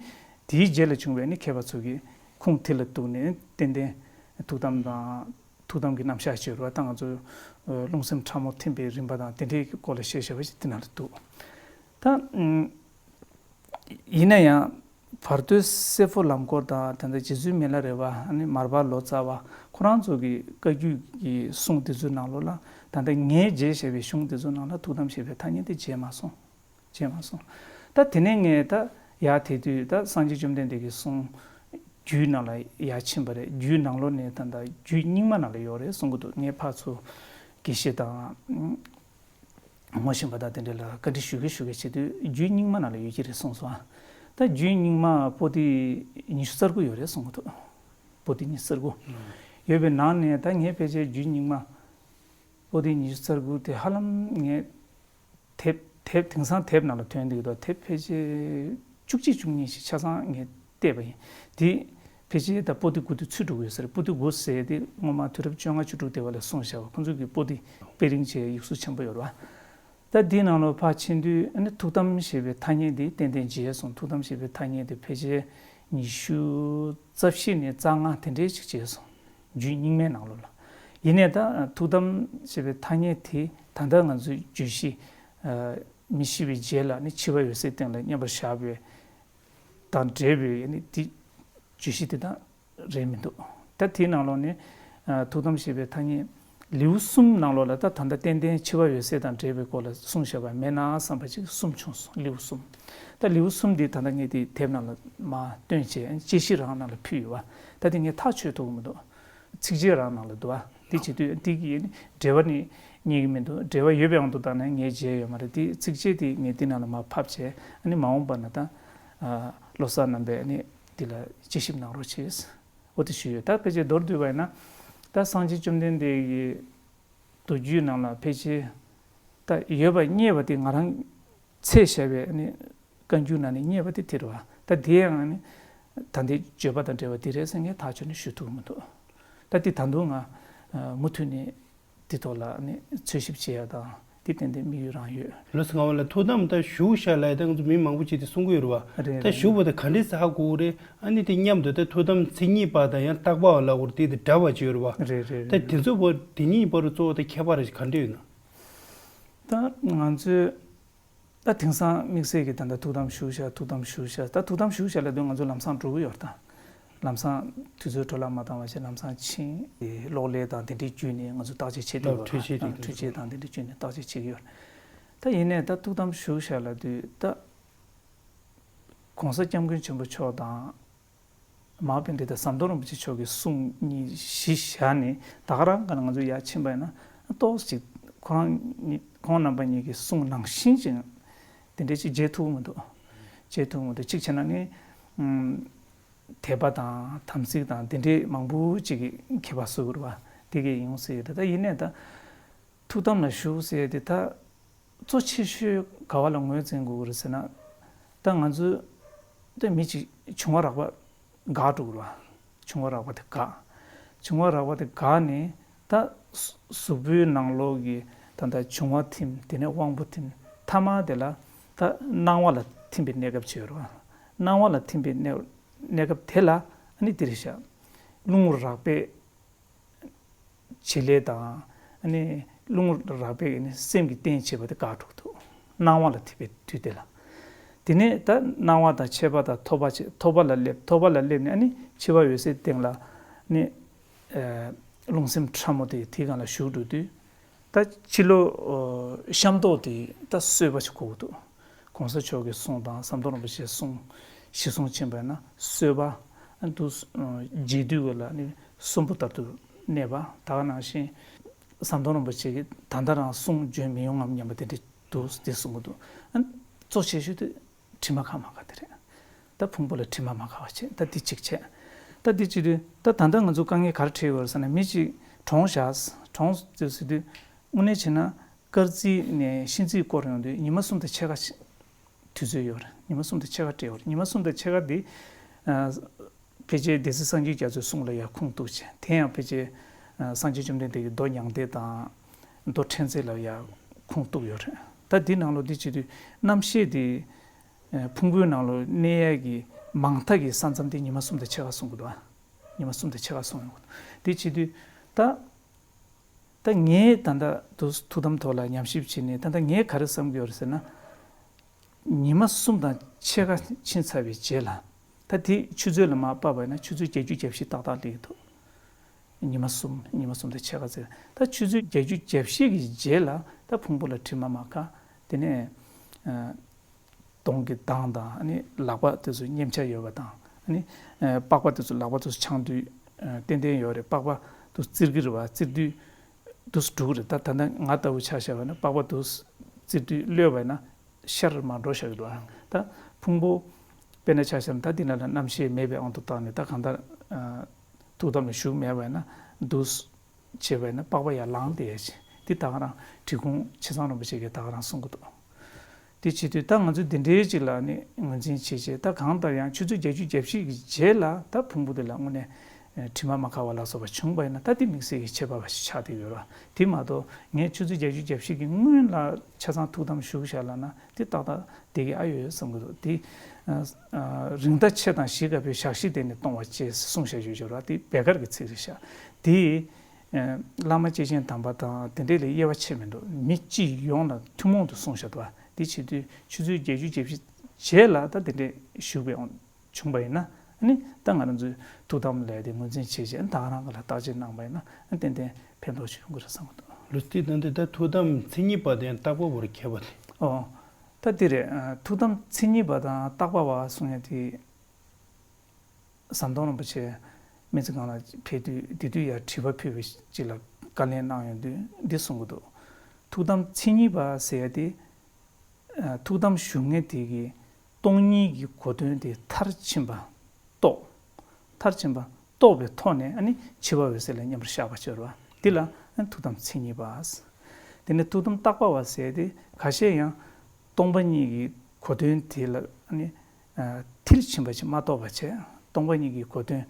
དེའི་རྗེས་ལ་བྱུང་བའི་ནི་མཁས་པ་ཚོ་གིས་ཁུངས་དེ་ལ་གཏུགས་ནས་ཏན་ཏན་ཐུགས་དམ་དང་། ཐུགས་དམ་གྱི་རྣམ་གཞག་བྱས་པ་ད་ང་ཚོ་རླུང་སེམས་ཕྲ་མོ་ཐིམ་པའི་རིམ་པ་དང་དེ་འདྲའི་སྐོར་ལ་བཤད་བཞག་པ་ཞིག་དེ་ནང་ལ་འདུག་ད་ཡིན་ན་ཡང་བར་དོའི་སེར་པོ་ལམ་འཁོར་དང་ད་ལྟ་རྗེ་བཙུན་མི་ལ་རས་པ་ཨ་ནི་མར་པ་ལོ་ཙཱ་བ་ཁོ་རང་ཚོ་གི་བཀའ་བརྒྱུད་ཀྱི་གསུང་དེ་ཚོའི་ནང་ལོགས་ལ་ད་ལྟ་ངས་མཇལ་བཞག་པའི་གཞུང་དེ་ཚོའི་ནང་ལ་ཐུགས་དམ་ཞེས་པའི་ཐ་སྙད་དེ་མཇལ་མ་སོང་། བྱས་མ་སོང་། ད་དེ་ནས་ངས་ད་ཡར་དེ་དུས་ད་སངས་རྒྱས་བཅོམ་ལྡན་འདས་ཀྱི་གསུང་རྒྱུད་ནང་ལ་ཡར་ཕྱིན་པ་རེད། རྒྱུད་ནང་ལོགས་ནས་ད་ད་རྒྱུད་རྙིང་མ་ནང་ལ་ཡོད་རེད་གསུང་གི་འདུག་ངས་ཕར་ཚུར་དགེ་བཤེས་དང་ ངོ་ཤེས་པ་དང་དེ་འདྲ་ལ་བཀའ་འདྲི་ཞུ་གི་ཞུ་གི་བྱེད་དུས་རྒྱུད་རྙིང་མ་ནང་ལ་ཡོད་ཀྱི་རེད་གསུངས་སོང་ཨ། ད་རྒྱུད་རྙིང་མ་པོ་ཏི་ཉི་ཤུ་རྩ་དགུ་ཡོད་རེད་གསུང་གི་འདུག་པོ་ཏི་ཉི་ཤུ་རྩ་དགུ་ཡོད་པའི་ནང་ནས་ད་ངས་ཕལ་ཆེར་རྒྱུད་རྙིང་མ་པོ་ཏི་ཉི་ཤུ་རྩ་དགུ་དེ་ཧ་ལམ་ངས་དེབ་དེབ་དེང་སང་དེབ་ནང་ལ་ཐོན་འདུག་དོ། དེབ་ཕལ་ཆེར་བཅུ་གཅིག་བཅུ་གཉིས་ཤིག་ཆ་ཚང་ངས་བལྟས་པ་ཡིན། དེ་ཕལ་ཆེར་ད་པོ་ཏི་དགུ་དེ་ཚུད་འགྲོ་གི་ཡོད་ས་རེད། པོ་ཏི་དགུ་ཟེར་དེ་སྔོན་མ་དུས་རབས་བཅོ་ལྔ་བཅུ་དྲུག་དེ་བ་ལ་གསུངས་བཞག་པ་ཁོང་ཚོ་གི་པོ་ཏི་དཔེ་རིང་ཆེ་ཡིག་གཟུགས་ཆེན་པོ་ཡོད་རེད་བ། ད་འདི་ནང་ལ་ཕར་ཕྱིན་དུས་ཨ་ནི་ཐུགས་དམ་ཞེས་པའི་ཐ་སྙད་འདི་ཏན་ཏན་བརྗེད་སོང་། ཐུགས་དམ་ཞེས་པའི་ཐ་སྙད་དེ་ཕལ་ཆེར་ཉི་ཤུ་རྩ་བཞི་ནས་རྩ་ལྔ་དེ་འདྲའི་ཅིག་བརྗེད་སོང་། རྒྱུད་རྙིང་མའི་ནང་ལོགས་ལ། ཡིན་ནའི་ད་ཐུགས་དམ་ཞེས་པའི་ཐ་སྙད་དེ་ད་ལྟ་ང་ཚོའི་བརྗོད་གཞི་མི་ཤི་བའི་རྗེས་ལ་ནི་འཆི་བ་འོད་གསལ་སྟེང་ལ་མཉམ་པར་བཞག་པའི་དང་འབྲེལ་བའི་ནི་དེ་བརྗོད་གཞི་དེ་དག་རེད་མི་འདུག་ད་དེའི་ནང་ལོགས་ནས་ཐུགས་དམ་ཞེས་པའི་ཐ་སྙད་ལེའུ་གསུམ་ནང་ལོགས་ལ་ད་ད་ལྟ་ཏན་ཏན་འཆི་བ་འོད་གསལ་དང་འབྲེལ་བའི་སྐོར་ལ་གསུངས་བཞག་པ་མེད་ན་བསམ་པ་ཅིག་གསུམ་བྱུང་སོང་། ལེའུ་གསུམ། ད་ལེའུ་གསུམ་འདི་ད་ལྟ་ངས་དེ་དེབ་ནང་ལ་མར་བཏོན་བྱས་དཔྱད་གཞི་རང་ནང་ལ་ཕུལ་ཡོད་པ། ད་དེ་ངས་ཐག་ཆོད་ཐུབ་ཀྱི་མི་འདུག་ཚིགས་བཅད་རང་ནང་ལ་འདུག་བ། དེ་བྱེད་དུས་འདི་གི་འབྲེལ་བ་ནི་རྙེད་ཀྱི་མི་འདུག་འབྲེལ་བ་ཡོད་པའི་དབང་དུ་བཏང་ན་ངས་མཇལ་ཡོད་མ་རེད། དེ་ཚིགས་བཅད་དེ་ངས་འདི་ནང་ལ་མར་ཕབ་བྱས་ཨ་ནི་མ་འོངས་པ་ན་ད་བློ་གསར་རྣམ་པས་ཨ་ནི་འདི་ལ་དཔྱད་ཞིབ་གནང་རོགས་བྱས། འོ་དེ་ཞུས་ཡོད། ད་ཕལ་ཆེར་མདོར་བསྡུས་པ་ཡིན་ན་ད་སངས་རྒྱས་བཅོམ་ལྡན་འདས་ཀྱི་མདོ་རྒྱུད་ནང་ལ་ཕལ་ཆེར་ད་ཡོད་པ་རྙེད་པ་དེ་ང་རང་ཚད་བཞག་པའི་ནི་བཀའ་འགྱུར་ནང་ནས་རྙེད་པ་དེ་དེ་རེད་བ། ད་དེ་ཡང་ནི་ད་ལྟའི་བརྗོད་པ་དང་འབྲེལ་བ་དེ་རེད་ཟེར་ངས་ཐག་ཆོད་ནས་ཞུ་ཐུབ་མི་འདུག་ད་དེ་ད་དུང་ང་མུ་མཐུད་ནས་དེ་ཐོག་ལ་ནི་འཚོལ་ཞིབ་བྱེད་ཡ་དང་དེ་ཏན་ཏན་དམིགས་ཡུལ་རང་ཡོད། ལགས་སོ། ང་བ་ལ་ཐུགས་དམ་ད་བཞུགས་ཤག་ལབ་ཡ་ད་ང་ཚོ་མི་མང་པོ་ཅིག་དེ་གསུང་གི་ཡོད་རེད་བ། རེད་ད་རེད། བཞུགས་པ་ད་ག་འདྲས་སེ་ཧ་གོ་གི་རེད། ཨ་ནི་དེ་མཉམ་དུ་ད་ཐུགས་དམ་མཚན་ཉིད་པ་དང་ཡང་བརྟག་པ་བ་ལ་འུར་དེ་དེ་འདྲ་བ་ཅིག་ཡོད་རེད་བ། རེད་རེད་ད་རེད། དེ་ཚོ་བོ་དེ་གཉིས་བར་དུ་གཙོ་བོ་ད་ཁྱད་པར་ག་འདྲས་ཡོད་ན། ད་ང་ཚོས་ད་དེང་སང་དམིགས་བསལ་གྱི་ད་ལྟ་ཐུགས་དམ་བཞུགས་ཤག་ཐུགས་དམ་བཞུགས་ཤག་ད་ཐུགས་དམ་བཞུགས་ཤག་ལབ་དུས་ང་ཚོ་ལམ་སང་འགྲོ་གི་ཡོད་ད། ལམ་སང་དུས་ཚོད་འཕྲོ་བརླག་མ་བཏང་བ་བྱས་ལམ་སང་ཕྱིན། གློག་ཀླད་དང་དེ་འདྲའི་བརྒྱུད་ནས་ང་ཚོ་བརྟག་དཔྱད་བྱེད་བསྡད་ཡོད་རེད། འཕྲུལ་ཆས་དང་དེ་འདྲ་བརྒྱུད་ནས་བརྟག་དཔྱད་བྱེད་ཀྱི་ཡོད་རེད། ད་ཡིན་ནའི་ད་ཐུགས་དམ་བཞུགས་ཤག་ལབ་དུས་ད་༸གོང་ས་༸སྐྱབས་མགོན་ཆེན་པོ་མཆོག་དང་། མ་ཧཱ་པཎྜི་ཏ་ཟམ་གདོང་རིན་པོ་ཆེ་མཆོག་གི་གསུང་གཉིས་གཞི་བཞག་ནས་ད་ག་རང་ག་ན་ང་ཚོ་ཡར་ཕྱིན་པ་ཡིན་ན་ཏོག་ཙམ་ཅིག་ཁོ་རང་གཉིས་ཁོང་རྣམ་པ་གཉིས་ཀྱི་གསུང་ནང་བཞིན་ཅིག་དེ་འདྲའི་ཅིག་མཇལ་ཐུབ་ཀྱི་མི་འདུག་མཇལ་ཐུབ་ཀྱི་མི་འདུག་གཅིག་བྱས་ན་ནི་ཨམ། དད་པ་དང་དམ་ཚིག་དང་དེ་འདྲའི་མང་པོ་ཅིག་གིས་ཁྱད་པར་བཟོ་དགོས་རེད་བ། དེ་གས་ཡོང་སྲིད་ཡོད་ད། ད་ཡིན་ནའི་ད། ཐུགས་དམ་ལ་བཞུགས་ཟེར་དེ་ད་གཙོ་ཆེ་ཤོས་ག་བ་ལ་ངོས་འཛིན་དགོས་ཀྱི་རེད་ཟེར་ན། ད་ང་ཚོས་ད་མི་གཅིག་བྱུང་བ་རགས་པ་འགག་འགྲོ་གི་རེད་བ། བྱུང་བ་རགས་པ་དེ་འགག་བྱུང་བ་རགས་པ་དེ་འགག་ནས་ད་གཟུགས་པོའི་ནང་ལོགས་ཀྱི་ད་ལྟ་འབྱུང་བ་ཐིམ། དེ་ནས་དབང་པོ་ཐིམ། ཐ་མ་དེ་ལ་ད་སྣང་བ་ལ་ཐིམ་པའི་གནས་སྐབས་ཅིག་ཡོད་རེད་བ། སྣང་བ་ལ་ཐིམ་པའི་གནས་གནས་སྐབས་དེ་ལ་ཨ་ནི་འདི་རེད་ཤག་རླུང་རགས་པས། བྱེད་ལས་དང་། ཨ་ནི་རླུང་རགས་པས་ནི་སེམས་ཀྱི་རྟེན་བྱེད་པ་དེ་འགག་འགྲོ་འདུག་སྣང་བ་ལ་ཐིམ་པའི་དུས་དེ་ལ། དེ་ནས་ད་སྣང་བ་དང་མཆེད་པ་དང་ཐོས་པ་བྱེད། ཐོས་པ་ལ་སླེབས། ཐོས་པ་ལ་སླེབས་ནས་ཨ་ནི་འཆི་བ་འོད་གསལ་སྟེང་ལ་ནི། ཨ། རླུང་སེམས་ཕྲ་མོ་དེ་དེའི་སྒང་ལ་ཞུགས་འགྲོ་དུས། ད་ཕྱི་ལོ། ཨ། གཤམ་ཐོག་དེ་ད་གསོལ་བ་ཞིག་གོ་གི་འདུག་གོང་ས་མཆོག་གི་གསུང་དང་ཟམ་གདོང་རིན་པོ་ཆེའི་གསུང་གཞི་བཟུང་ཕྱིན་པ་ཡིན་ན་གསོལ་བ་འདུག་རྗེས་ཟློས་ལ་ནི་གསོན་པོ་ལྟར་དུ་གནས་པ། ད་ག་ནང་བཞིན་ཟམ་གདོང་རིན་པོ་ཆེ་གིས་ད་ལྟ་རང་གསུང་འབྱོན་མི་ཡོང་ངམ་སྙམ་པ་དེ་འདྲ་འདུག་དེ་གསུང་གི་འདུག་གཙོ་ཆེ་ཤོས་དེ་དྲི་མ་ཁ་མ་ཁ་དེ་རེད། ད་ཕུང་པོ་ལ་དྲི་མ་མ་ཁ་བ་བྱས། ད་འདི་གཅིག་བྱས། ད་འདི་བྱེད་དུས་ད་ད་ལྟ་ང་ཚོ་དཀའ་ངལ་ག་རེ་འཕྲད་ཡོད་རེད་ཟེར་ན། མི་གཅིག་གྲོངས་བཞག་གྲོངས་ཟེར་དུས་དངོས་གནས་བྱས་ན། སྐར་རྩིས་ནས་ཤིང་རྩིས་སྐོར་ཡོང་དུས་ཉི་མ་གསུམ་དང་ཕྱེད་ཀ་ཞིག་དུས་ཚོད་ཡོད་རེད། ཉི་མ་གསུམ་དང་ཕྱེད་ཀ་སྤྲད་ཡོད་རེད། ཉི་མ་གསུམ་དང་ཕྱེད་ཀ་འདི། ཨ། ཕལ་ཆེར་སྡེ་སྲིད་སངས་རྒྱས་རྒྱ་མཚོའི་གསུང་ལ་ཡང་ཁུངས་གཏུགས་བྱས། དེ་ཡང་ཕལ་ཆེར། ཨ། སངས་རྒྱས་བཅོམ་ལྡན་འདས་ཀྱི་མདོ་མྱང་འདས་དང་། མདོ་ཕྲན་ཚེགས་ལ་ཡང་ཁུངས་གཏུགས་ཡོད་རེད། ད་འདི་ནང་ལོགས་འདི་བྱེད་དུས་རྣམ་ཤེས་འདི། ཨ། ཕུང་པོའི་ནང་ལོགས་གནས་ཡས་ཀྱི་མང་མཐའ་གི་ས་མཚམས་དེ་ཉི་མ་གསུམ་དང་ཕྱེད་ཀ་གསུང་གི་འདུག་ཨ། ཉི་མ་གསུམ་དང་ཕྱེད་ཀ་གསུང་ཡོང་གི་འདུག་དེ་བྱེད་དུས་ད། ད་ངས་ད་ལྟ་དུ་ཐུགས་དམ་ཐོག་ལ་ཉམས་ཞིབ་བྱས་ནས་ད་ལྟ་ངས་ག་རེ་བསམ་གྱི་ཡོད་རེད་ཟེར་ན། ཉི་མ་གསུམ་དང་ཕྱེད་ཀ་ཕྱིན་ཚར་བའི་རྗེས་ལ། ད་དེ་ཆུ་ཚོད་ལ་མར་དཔག་པ་ཡིན་ན་ཆུ་ཚོད་བརྒྱད་ཅུ་གྱ་བཞི་ཏག་ཏག་སླེབས་ཀྱི་འདུག་ཉི་མ་གསུམ། ཉི་མ་གསུམ་དང་ཕྱེད་ཀ་ཟེར། ད་ཆུ་ཚོད་བརྒྱད་ཅུ་གྱ་བཞི་གི་རྗེས་ལ་ད་ཕུང་པོ་ལ་དྲི་མ་མ་ཁ། དེ་ནས། ཨ། གདོང་གི་མདངས་དང་ཨ་ནི་ལག་པ་དེ་ཚོ་མཉེན་ཆ་ཡོད་པ་དང་། ཨ་ནི། ཨ། པགས་པ་དེ་ཚོ་ལག་པ་དེ་ཚོ་འཆང་དུས། ཨ། ཏན་ཏན་ཡོད་རེད། པགས་པ་དེ་ཚོ་བཙིར་གྱི་རེད་བ། བཙིར་དུས་དེ་ཚོ་འགྲོ་གི་རེད། ད་ད་ལྟ་ང་ལྟ་བུ་ཆ་བཞག་པ་ན་པགས་པ་དེ་ཚོ་ བརྩི་དུས་གློད་པ་ཡིན་ན་ཤར་མར་འགྲོ་བཞག་གི་འདུག་ད་ཕུང་པོ་དཔེར་ན་ཆ་བཞག་ན་ད་འདི་ནང་ལ་རྣམ་ཤེས་མེད་པའི་དབང་དུ་བཏང་ནས་ད་གང་ལྟར་ཐུགས་དམ་ལ་ཞུགས་མེད་པ་ཡིན་ན་འདུག་བྱས་པ་ཡིན་ན་པགས་པ་ཡར་ལངས་བསྡད་ཡ་ཅིག་འདི་ད་ག་རང་འབྲི་གུང་ཆེ་ཚང་རིན་པོ་ཆེ་གིས་ད་ག་རང་གསུང་གི་འདུག་དེ་བྱེད་དུས་ད་ང་ཚོས་འདི་འདྲའི་ཅིག་ལ་ནི་ངོས་འཛིན་བྱེད་ཆེད་ད་གང་ལྟར་ཡང་ཆུ་ཚོད་བརྒྱད་ཅུ་གྱ་བཞི་གི་རྗེས་ལ་ད་ཕུང་པོ་དེ་ལ་དངོས་གནས་དྲི་མ་མ་ཁ་བ་ལ་སོགས་པ་བྱུང་བ་ཡིན་ན་ད་དེ་དམིགས་བསལ་གྱི་ཁྱད་པར་བ་ཞིག་ཆགས་བསྡད་ཡོད་ར། དེ་མ་གཏོགས་ངས་ཆུ་ཚོད་བརྒྱད་ཅུ་གྱ་བཞི་གི་སྔོན་ལ་ཆ་ཚང་ཐུགས་དམ་བཞུགས་བཞག་ལབ་ན་དེ་ཏག་ཏག་བསྡད་ཀྱི་ཨ་ཡོད་བསམ་གྱི་འདུག་དེ་རིང་མཐའ་ཆེ་དང་བཞི་ག་པའི་ཞག་བཞི་དེ་ནས་གཏོང་བ་བཅས་གསུངས་བཞག་ཡོད་ཅོག་ར། དེ་བེ་ཀར་གྱི་ཚིག་རེད་ཤག་དེ་བླ་མ་སྐྱེས་ཆེན་དམ་པ་དང་དེ་འདྲས་ལས་དབྱེ་བ་ཕྱེ་མི་འདུག་མི་སྤྱི་ཡོངས་ལ་ཐུན་མོང་དུ་གསུངས་བཞག་འདུག་དེ་བྱེད་དུས་ཆུ་ཚོད་བརྒྱད་ཅུ་གྱ་བཞི་རྗེས་ལ་ད་དེ་འདྲས་བཞུགས་པའི་དབང་བྱུང་བ་ཡིན་ན་ཨ་ནི་ད་ང་རང་ཚོའི་ཐུགས་དམ་ལས་དེ་ངོས་འཛིན་བྱེད་ཆེད་ད་ག་རང་ག་ལ་བརྟག་དཔྱད་གནང་བ་ཡིན་ན་ཨ་ཏན་ཏན་ཕན་ཐོགས་ཤིག་ཡོང་གི་རེད་བསམ་གི་འདུག་ལུས་རྩལ་དང་དེ་ད་ཐུགས་དམ་མཚན་ཉིད་པ་དེ་ཡང་བརྟག་པ་བར་ཁྱད་པར་དེ། ཨོ། ད་དེ་རེད། ཐུགས་དམ་མཚན་ཉིད་པ་དང་བརྟག་པ་བ་གསུང་ཡ་དེ། ཟམ་གདོང་རིན་པོ་ཆེ་སྨན་རྩིས་ཁང་ལ་ཕེབས་དུས་དེ་དུས་ཡར་དྲི་བ་ཕུལ་བ་ཅིག་ལ་བཀའ་ལན་གནང་ཡོང་དུས་འདི་གསུང་གི་འདུག་ཐུགས་དམ་མཚན་ཉིད་པ་ཟེར་ཡ་དེ། ཐུགས་དམ་བཞུགས་མཁན་དེ་གིས་སྟོང་ཉིད་ཀྱི་གོ་དོན་དེ་མཐར་ཕྱིན་པ་རྟོགས། མཐར་ཕྱིན་པ་རྟོགས་པའི་ཐོག་ནས་ཨ་ནི་འཆི་བ་འོད་གསལ་ལ་མཉམ་པར་བཞག་པ་ཅིག་ཡོད་རེད་བ། འདི་ལ་ཨ་ནི་ཐུགས་དམ་མཚན་ཉིད་པ། དེ་ནས་ཐུགས་དམ་བརྟག་པ་བ་ཟེར་དེ་ཁ་ཤས་ཡང་སྟོང་པ་ཉིད་ཀྱི་གོ་དོན་དེ་ལ་ཨ་ནི་མཐར་ཕྱིན་པ་ཅིག་མ་རྟོགས་པ་བྱས་སྟོང་པ་ཉིད་ཀྱི་གོ་དོན་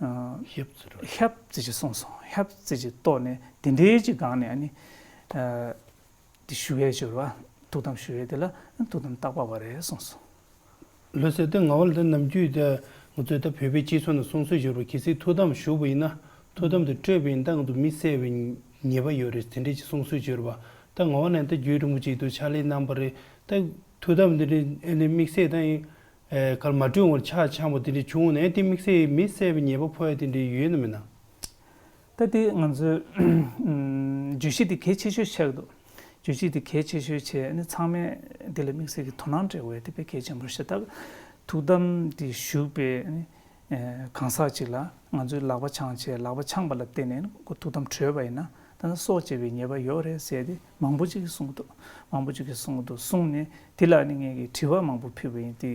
ཨ་ཧབ་ཙི་རེད། ཧབ་ཙི་ཅིག་གསུངས་སོང་། ཧབ་ཙི་ཅིག་རྟོགས་ནས་དེ་འདྲའི་ཅིག་སྒང་ནས་ཨ་ནི་ཨ། དེ་ཞུ་ཡས་ཞུ་བ། ཐུགས་དམ་ཞུ་ཡས་དེ་ལ་ཐུགས་དམ་བརྟག་པ་བ་རེད་གསུངས་སོང་། ལོས་ཟེར་དུས་ང་བ་ལ་ད་ནམ་རྒྱུན་དེ་ང་ཚོས་ད་བོད་པའི་སྤྱི་ཚོགས་ནང་གསུང་སྲོལ་ཡོད་རེད་བ། གལ་སྲིད་ཐུགས་དམ་བཞུགས་པ་ཡིན་ན་ཐུགས་དམ་དེ་སྤྲོད་པ་ཡིན་ན་ད་ང་ཚོ་མི་བསད་པའི་ཉེས་པ་ཡོད་རེད་དེ་འདྲས་ཅིག་གསུང་སྲོལ་ཡོད་རེད་བ། ད་ང་བ་ལ་ད་རྒྱུད་རིན་པོ་ཆེ་དུ་ཕྱག་ལས་གནང་བ་རེད། ད་ཐུགས་དམ་དེ་འདྲས་ཨེ་ནས་དམིགས་བསལ་ད་ཡིན་ཨེ་གར་མ་སྤྲོད་བར་ཆ་ཚང་བ་དེ་འདྲས་བྱུང་ནས་དེ་དམིགས་བསལ་མི་བསད་པའི་ཉེས་པ་ཕོག་ཡ་དེ་འདྲས་ཡོད་ན་མེད་ན། ད་ལྟའི་ང་ཚོའི་བརྗོད་གཞི་འདི་གལ་ཆེ་ཤོས་ཆགས་འདུག་བརྗོད་གཞི་འདི་གལ་ཆེ་ཤོས་བྱས་ནས་ཚང་མས་འདི་ལ་དམིགས་བསལ་གྱི་དོ་སྣང་སྤྲད་དགོས་དེ་དཔེ་གལ་ཆེན་པོ་ཞེ་དྲག་ཐུགས་དམ་འདི་བཞུགས་པའི་གང་ཟག་ཅིག་ལ་ང་ཚོའི་ལག་པ་འཆང་བྱས་ལག་པ་འཆང་བ་ལ་བརྟེན་ནས་ཁོ་ཐུགས་དམ་གྲོལ་བ་ཡིན་ན་ད་ནི་སྲོག་བཅད་པའི་ཉེས་པ་ཡོད་རེད་ཟེར་ཏེ་མང་པོ་ཅིག་གིས་གསུང་གི་འདུག་མང་པོ་ཅིག་གིས་གསུང་གི་འདུག་གསུངས་ནས། དེ་ལ་ནི་ངས་ཀྱི་དྲི་བ་མང་པོ་ཕུལ་བ་ཡིན་ཏེ་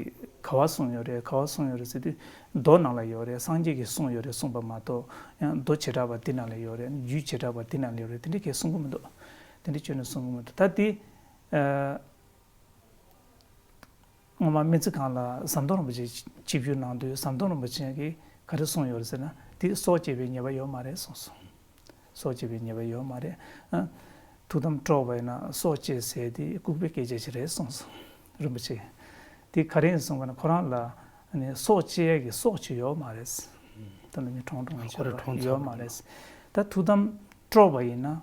ག་བ་གསུངས་ཡོད་རེད་ག་བ་གསུངས་ཡོད་རེད་ཟེར་དུས་མདོ་ནང་ལ་ཡོད་རེད་སངས་རྒྱས་ཀྱིས་གསུངས་ཡོད་རེད་གསུངས་པ་མ་གཏོགས་ཡང་མདོ་བྱེ་བྲག་པ་འདི་ནང་ལ་ཡོད་རེད་རྒྱུད་བྱེ་བྲག་པ་འདི་ནང་ལ་ཡོད་རེད་དེ་འདྲ་གས་གསུང་གི་མི་འདུག་དེ་འདྲ་བཅོས་ནས་གསུང་གི་མི་འདུག་ད་དེ་སྔོན་མ་སྨན་རྩིས་ཁང་ལ་ཟམ་གདོང་རིན་པོ་ཆེ་ཆིབས་བསྒྱུར་གནང་དུས་ཟམ་གདོང་རིན་པོ་ཆེ་གིས་ག་རེ་གསུངས་ཡོད་རེད་ཟེར་ན་དེ་སྲོག་བཅད་པའི་ཉེས་པ་ཡོད་མ་རེད་གསུངས་སོང་། སྲོག་བཅད་པའི་ཉེས་པ་ཡོད་མ་རེད། ཨ། ཐུགས་དམ་དཀྲོགས་པ་ཡིན་ན་སྲོག་བཅད་ཟེར་དེ་ལྐུགས་པའི་སྐད་ཆ་ཞིག་རེད་གསུངས་སོང་། རིན་པོ་ཆེ། དེ་ག་རེ་ཡིན་གསུངས་པ་ན་ཁོ་རང་ལ་ཨ་ནི་སྲོག་བཅད་ཡས་ཀྱི་སྲོག་ཅིག་ཡོད་མ་རེད། ད་ལྟ་མི་གྲོངས་གྲོངས་ཡས་ཁོ་རང་གྲོངས་ཡོད་མ་རེད། ད་ཐུགས་དམ་དཀྲོགས་པ་ཡིན་ན།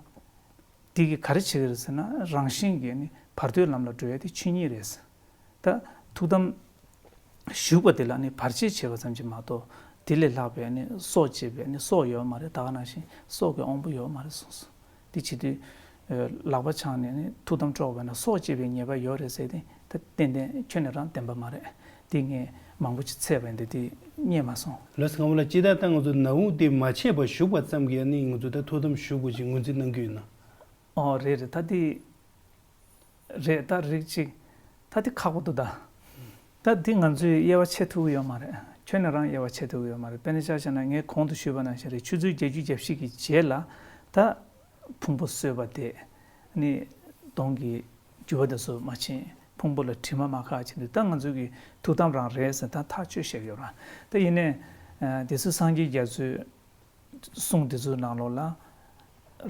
དེ་གིས་ག་རེ་བྱེད་ཀྱི་རེད་ཟེར་ན་རང་བཞིན་གྱིས་ནི་བར་དོའི་ལམ་ལ་འགྲོ་ཡས་དེ་ཆོས་ཉིད་རེད། ད་ཐུགས་དམ་བཞུགས་པ་དེ་ལ་ནི་བར་ཆད་བྱེད་པ་ཙམ་གྱིས་མ་གཏོགས་དེ་ལས་ལྷག་པའི་ནི་སྲོག་བཅད་པའི་ནི་སྲོག་ཡོད་མ་རེད་ད་ག་ནང་བཞིན་སྲོག་གི་དབང་པོ་ཡོད་མ་རེད་གསུངས་སོ། དེ་བྱེད་དུས་ལག་པ་འཆང་ནས་ནི་ཐུགས་དམ་དཀྲོགས་པས་ན་སྲོག་བཅད་པའི་ཉེས་པ་ཡོད་རེད་ཟེར་ཏེ་ད་ཏན་ཏན་ཁྱོན་ནས་རང་བདེན་པ་མ་རེད། དེ་ངས་མང་པོ་ཅིག་འཚོལ་བ་ཡིན་ཏེ་དེ་རྙེད་མ་སོང་། ལགས་སོ་ང་བ་ལ་ཅི་ད་ལྟ་ང་ཚོ་ན་འུ་དེ་མ་བྱས་པར་བཞུགས་པ་ཙམ་གྱིས་ནི་ང་ཚོ་ད་ཐུགས་དམ་བཞུགས་དགོས་ཅིག་ངོས་འཛིན་གནང་གི་ཡོད་ན། ཨོ་རེད་རེད་ད་དེ། རེད་ད་རིགས་གཅིག་ད་དེ་ཁག་པོ་འདུག་ད། ད་དེ་ང་ཚོས་དབྱེ་བ་ཕྱེ་ཐུབ་ཀྱི་ཡོད་མ་རེད། ཁྱོན་ནས་རང་དབྱེ་བ་ཕྱེ་ཐུབ་ཀྱི་ཡོད་མ་རེད། དཔེར་ན་ཆ་བཞག་ན་ངས་གོང་དུ་ཞུས་པ་ནང་བཞིན་རེད་ཆུ་ཚོད་བརྒྱད་ཅུ་གྱ་བཞི་གི་རྗེས་ལ་ད་ཕུང་པོ་གསོས་པ་དེ་ནི་གདོང་གི་རྒྱུ་བ་དེ་ཚོ་མ་ཕྱིན་ཕུང་པོ་ལ་དྲི་མ་མ་ཁ་ཕྱིན་དུས་ད་ང་ཚོ་གི་ཐུགས་དམ་རང་རེད་ཟེར་ད་ཐག་ཆོད་བཤད་ཀྱི་ཡོད་རེད། ད་ཡིན་ནའི་དེ་ཚོ་སངས་རྒྱས་རྒྱ་མཚོས། གསུང་དེ་ཚོའི་ནང་ལོགས་ལ།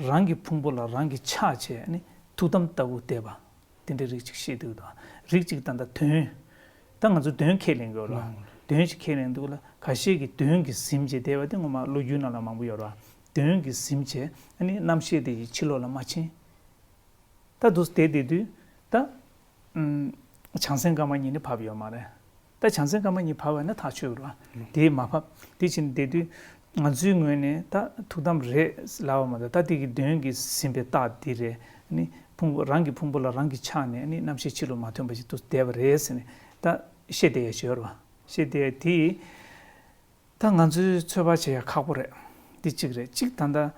རང་གི་ཕུང་པོ་ལ་རང་གིས་ཆགས་བྱས་ནི་ཐུགས་དམ་ལྟ་བུ་བསྡད་པ། དེ་འདྲའི་རིགས་གཅིག་བཤད་འདུག་ད། རིགས་གཅིག་ད་ལྟ་དོན། ད་ང་ཚོ་དོན་ཁས་ལེན་དགོས་ལ། དོན་ཞིག་ཁས་ལེན་འདུག་ལ་ཁ་ཤས་ཀྱིས་དོན་གྱིས་ཟིན་བྱས་བསྡད་པ་དེ་ངོ་མ་ལོ་རྒྱུས་ནང་ལ་མང་པོ་ཡོད་ར། དོན་གྱིས་ཟིན་བྱས་ནི་རྣམ་ཤེས་དེ་ཡི་ཕྱི་ལོགས་ལ་མ་ཕྱིན། ད་འདུག་སྟེ་བསྡད་དུས་ད། ཨུམ། བྱང་སེམས་ཀ་མ་གཉིས་ནི་བབས་ཡོད་མ་རེད། ད་བྱང་སེམས་ཀ་མ་གཉིས་བབས་པ་ན་ཐག་ཆོད་རེད་བ། དེས་མ་བབས། དེ་ཕྱིན་བསྡད་དུས་ང་ཚོའི་ངོས་ནས་ད་ཐུགས་དམ་རེད་ལབ་པ་མ་གཏོགས་ད་དེ་གི་དོན་གྱིས་ཟིན་པའི་རྟགས་འདི་རེད། ནི་ཕུང་པོ་རང་གི་ཕུང་པོ་ལ་རང་གིས་ཆགས་ནས་ནི་རྣམ་ཤེས་ཕྱི་ལོགས་མ་ཐོན་པ་ཞིག་ཏུ་བསྡད་པ་རེད་ཟེར་ནས་ད་བཤད་བསྡད་ཡ་ཞིག་ཡོད་རེད་བ། བཤད་བསྡད་ཡ་དེ། ད་ང་ཚོའི་ཚོད་དཔག་བྱེད་ཡ་ཁག་པོ་རེད། འདི་གཅིག་རེད་གཅིག་ད་ལྟ་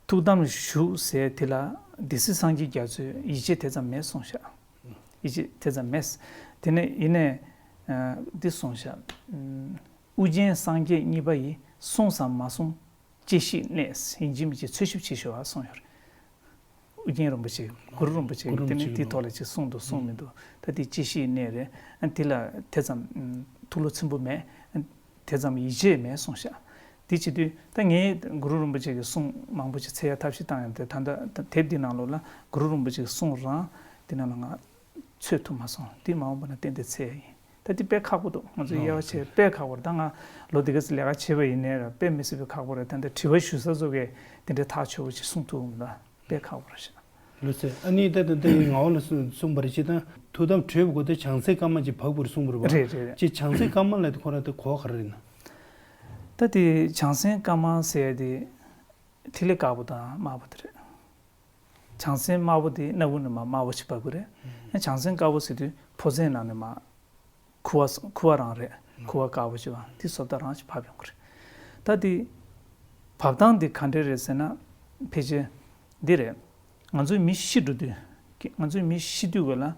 ཐུགས་དམ་བཞུགས་ཟེར་དེ་ལ་སྡེ་སྲིད་སངས་རྒྱས་རྒྱ་མཚོས་ཡིད་ཆེས་དེ་ཙམ་མེད་གསུངས་ཤག་ཡིད་ཆེས་དེ་ཙམ་མེད། དེ་ནས་ཡིན་ནས་འདི་གསུངས་ཤག་ཨུ་རྒྱན་སངས་རྒྱས་གཉིས་པ་ཡིས། གསུངས་སམ་མ་གསུངས་དཔྱད་ཞིབ་གནས། ཡིན་གཅིག་མིན་གཅིག་འཚོལ་ཞིབ་བྱེད་ཤོག་ཨ་གསུངས་ཡོད་རེད། ཨུ་རྒྱན་རིན་པོ་ཆེ་གུ་རུ་རིན་པོ་ཆེ་གིས་དེ་ནས་དེའི་ཐོག་ལ་ཅིག་གསུངས་འདུག་གསུངས་མི་འདུག་ད་དེ་དཔྱད་ཞིབ་གནས་རེད། དེ་ལ་དེ་ཙམ་ཐུགས་བློ་ཚིམ་པོ་མེད། དེ་ཙམ་ཡིད་ཆེས་མེད་གསུངས་ཤག་དེ་བྱེད་དུས་ད་ངས་གུ་རུ་རིན་པོ་ཆེ་གི་གསུང་མང་པོ་ཅིག་འཚོལ་ཡ་ཐབས་ཤེས་བཏང་ཡོད་དེ། ད་ལྟ་དེབ་འདི་ནང་ལོགས་ལ་གུ་རུ་རིན་པོ་ཆེ་གི་གསུང་རང་དེ་ནང་ལ་ང་འཚོལ་ཐུབ་མ་སོང་། དེ་མ་འོངས་པ་ན་ཏན་ཏན་འཚོལ་ཡ་ཡིན། ད་དེ་དཔེ་ཁག་པོ་འདུག་ང་ཚོས་དབྱེ་བ་ཕྱེ་དཔེ་ཁག་པོ་རེད། ད་ང་ལོ་འདི་ག་ཙམ་ལས་ཀ་བྱས་པ་ཡིན་ནའི་ར་དཔེ་མི་སྲིད་པའི་ཁག་པོ་རེད། ད་ལྟ་དྲི་བ་ཞུ་ས་ཚོ་གས་དེ་འདྲའི་ཐག་ཆོད་པོ་ཅིག་གསུང་ཐུབ་མི་འདུག་དཔེ་ཁག་པོ་རེད་ཤག་ལོས་ཟེར། ཨ་ནི་ད་ད་ད་ངའོ་ལ་གསུངས་པ་རེད། ཅི་ད་ཐུགས་དམ་གྲོལ་བའི་སྒོ་དེ་བྱང་སེམས་དཀར་དམར་གྱི་བབས་དགོས་རེད་གསུངས་པ་རེད་པ། རེད་རེད་རེད། ཅི་བྱང་སེམས་དཀར་དམར་ལ་དེ་ཁོ་རང་དེ་གོ་ག་རེ་རེད་ན། ད་དེ་བྱང་སེམས་དཀར་དམར་ཟེར་ཡ་དེ་ཐིག་ལེ་དཀར་པོ་དང་དམར་པོ་དེ་རེད། བྱང་སེམས་དམར་པོ་དེ་སྣ་བུག་ནས་མར་དམར་པོ་ཞིག་བབས་ཀྱི་རེད། ཨ་བྱང་སེམས་དཀར་པོ་ཟེར་དུས་ཕོ་མཚན་ནང་ནས་མར་ཁུ་བ་ཁུ་བ་རང་རེད། ཁུ་བ་དཀར་པོ་ཅིག་བ་དེ་བཟོ་ལྟ་རང་ཅིག་བབས་ཡོང་གི་རེད། ད་དེ་བབས་སྟངས་དེ་ག་འདྲ་རེད་ཟེར་ན་ཕལ་ཆེར་འདི་རེད། ང་ཚོའི་མི་ཤི་འགྲོ་དུས་ང་ཚོའི་མི་ཤི་དུས་ག་ལ་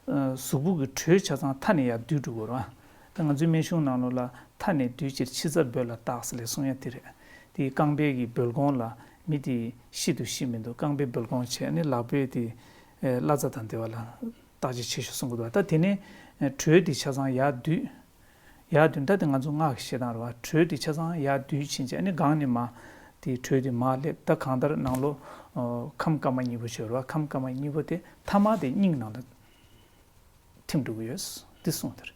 གཟུགས་པོ་གི་དྲོད་ཆ་ཚང་མཐའ་ནས་ཡར་བསྡུས་འགྲོ་དགོས་རེད་བ། ད་ང་ཚོའི་སྨན་གཞུང་ནང་ལོགས་ལ་མཐའ་ནས་བསྡུས་ཕྱིར་ཕྱི་རྩ་བོད་ལ་བརྟག་ཟེར་ལས་གསུང་ཡ་དེ་རེད། དེའི་རྐང་པའི་གི་སྦལ་ཀོང་ལ་མི་དེ་ཤི་འདུག་ཤི་མི་འདུག་རྐང་པའི་སྦལ་ཀོང་བྱས་ནས་ལག་པའི་དེ་བླ་རྩ་དང་འདི་བ་ལ་བརྟག་དཔྱད་བྱེད་ཤོག་གསུང་གི་འདུག་ད་དེ་ནས་དྲོད་དེ་ཆ་ཚང་ཡར་བསྡུས། ཡར་བསྡུས་ད་དེ་ང་ཚོ་སྔགས་ཀྱི་བཤད་སྟངས་རེད་བ། དྲོད་དེ་ཆ་ཚང་ཡར་བསྡུས་ཕྱིན་ཆད་ཨ་ནི་སྒང་ནས་མར་དེ་དྲོད་དེ་མར་སླེབས། ད་གང་ལྟར་ནང་ལོགས་ཁམས་དཀར་དམར་གཉིས་པོ་ཞིག་ཡོད་རེད་བ། ཁམས་དཀར་དམར་གཉིས་པོ་དེ་ཐ་མ་དེ་སྙིང་ནང་ལ་ཐིམ་འགྲོ་གི་ཡོད། འདི་གསུངས་དེར།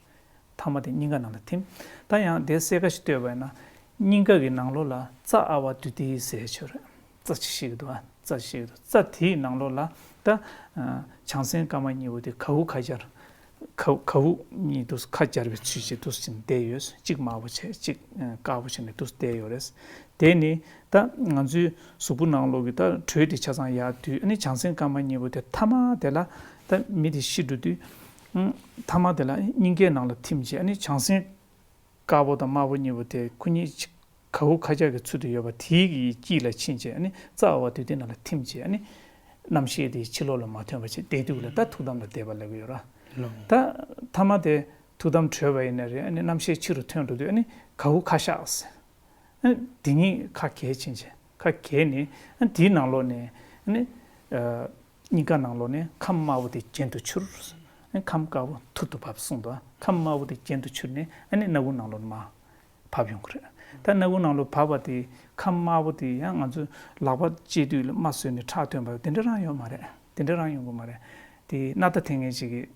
ཐ་མ་དེ་སྙིང་ག་ནང་ལ་ཐིམ། ད་ཡང་དེ་གསལ་ཁ་ཞིག་བཏོད་པ་ཡིན་ན། སྙིང་ག་གི་ནང་ལོགས་ལ་རྩ་ཨ་ཝ་དུས་ཏི་ཟེར་ཆོ་རེད། རྩ་ཅིག་ཤེས་ཀྱི་འདུག་ཨ། རྩ་ཅིག་ཤེས་ཀྱི་འདུག་རྩ་དེའི་ནང་ལོགས་ལ་ད་བྱང་སེམས་དཀར་དམར་གཉིས་པོ་དེ་ག་འུ་ཁ་སྦྱར། ག་ག་འུ་གཉིས་འདུག་ཁ་སྦྱར་བའི་ཚུལ་བྱས་འདུག་ཅིག་བསྡད་ཡོད། གཅིག་དམར་པོ་བྱས་གཅིག་དཀར་པོ་བྱས་ནས་འདུག་བསྡད་ཡོད་རེད། དེ་ནི་ད་ང་ཚོའི་གཟུགས་པོ་ནང་ལོགས་ཀྱི་ད་དྲོད་དེ་ཆ་ཚང་ཡར་བསྡུས། ཨ་ནི་བྱང་སེམས་དཀར་དམར་གཉིས་པོ་དེ་ཐ་མ་དེ་ལ་ད་མི་དེ་ཤི་འགྲོ་དུས་ཐ་མ་དེ་ལ་སྙིང་གའི་ནང་ལ་ཐིམ་བྱས། ཨ་ནི་བྱང་སེམས་དཀར་པོ་དང་དམར་པོ་གཉིས་པོ་དེ་ཁོ་གཉིས་གཅིག་ག་འུ་ཁ་སྦྱར་གྱི་ཚུལ་དུ་ཡོད་པ་དེའི་གི་དཀྱིལ་ལ་ཕྱིན་བྱས། ཨ་ནི་རྩ་ཨ་ཝ་དུས་ཏི་ནང་ལ་ཐིམ་བྱས། ཨ་ནི་རྣམ་ཤེས་དེ་ཕྱི་ལོགས་ལ་མ་ཐོན་པ་བྱས་བསྡད་དུས་ལ་ད་ཐུགས་དམ་ལ་བསྡད་པ་ལབ་ཀྱི་ཡོད་ར། ད་ཐ་མ་དེ་ཐུགས་དམ་གྲོལ་བ་ཡིན་ན་རེད། ཨ་ནི་རྣམ་ཤེས་ཕྱི་རུ་ཐོན་འགྲོ་དུས་ཨ་ནི་ག་འུ་ཁ་ཤགས་ཟེར། ཨ་ནི་དེ་གཉིས་ཁ་གྱེས་ཕྱིན་བྱས། ཁ་གྱེས་ནས་ཨ་ནི་དེའི་ནང་ལོགས་ནས་ཨ་ནི་སྙིང་ག་ནང་ལོགས་ནས་ཁམས་དམར་པོ་དེ་གྱེན་དུ་འཕྱུར། ཨ་ནི་ཁམས་དཀར་པོ་ཐུར་དུ་བབས་གསུངས་འདུག་ཁམས་དམར་པོ་དེ་གྱེན་དུ་འཕྱུར་ནས་ཨ་ནི་སྣ་བུག་ནང་ལོགས་ནས་མར་བབས་ཡོང་གི་རེད། ད་སྣ་བུག་ནང་ལོགས་བབས་པ་དེ་ཁམས་དམར་པོ་དེ་ཡང་ང་ཚོས་ལག་པ་བཅད་དུས་ལ་རྨ་བཟོས་ནས་ཁྲག་ཐོན་པ་དེ་འདྲ་རང་ཡོད་མ་རེད། དེ་འདྲ་རང་ཡོང་གི་མ་རེད། དེ་སྣ་ཐག་འཐེན་མཁན་ཞིག་གིས་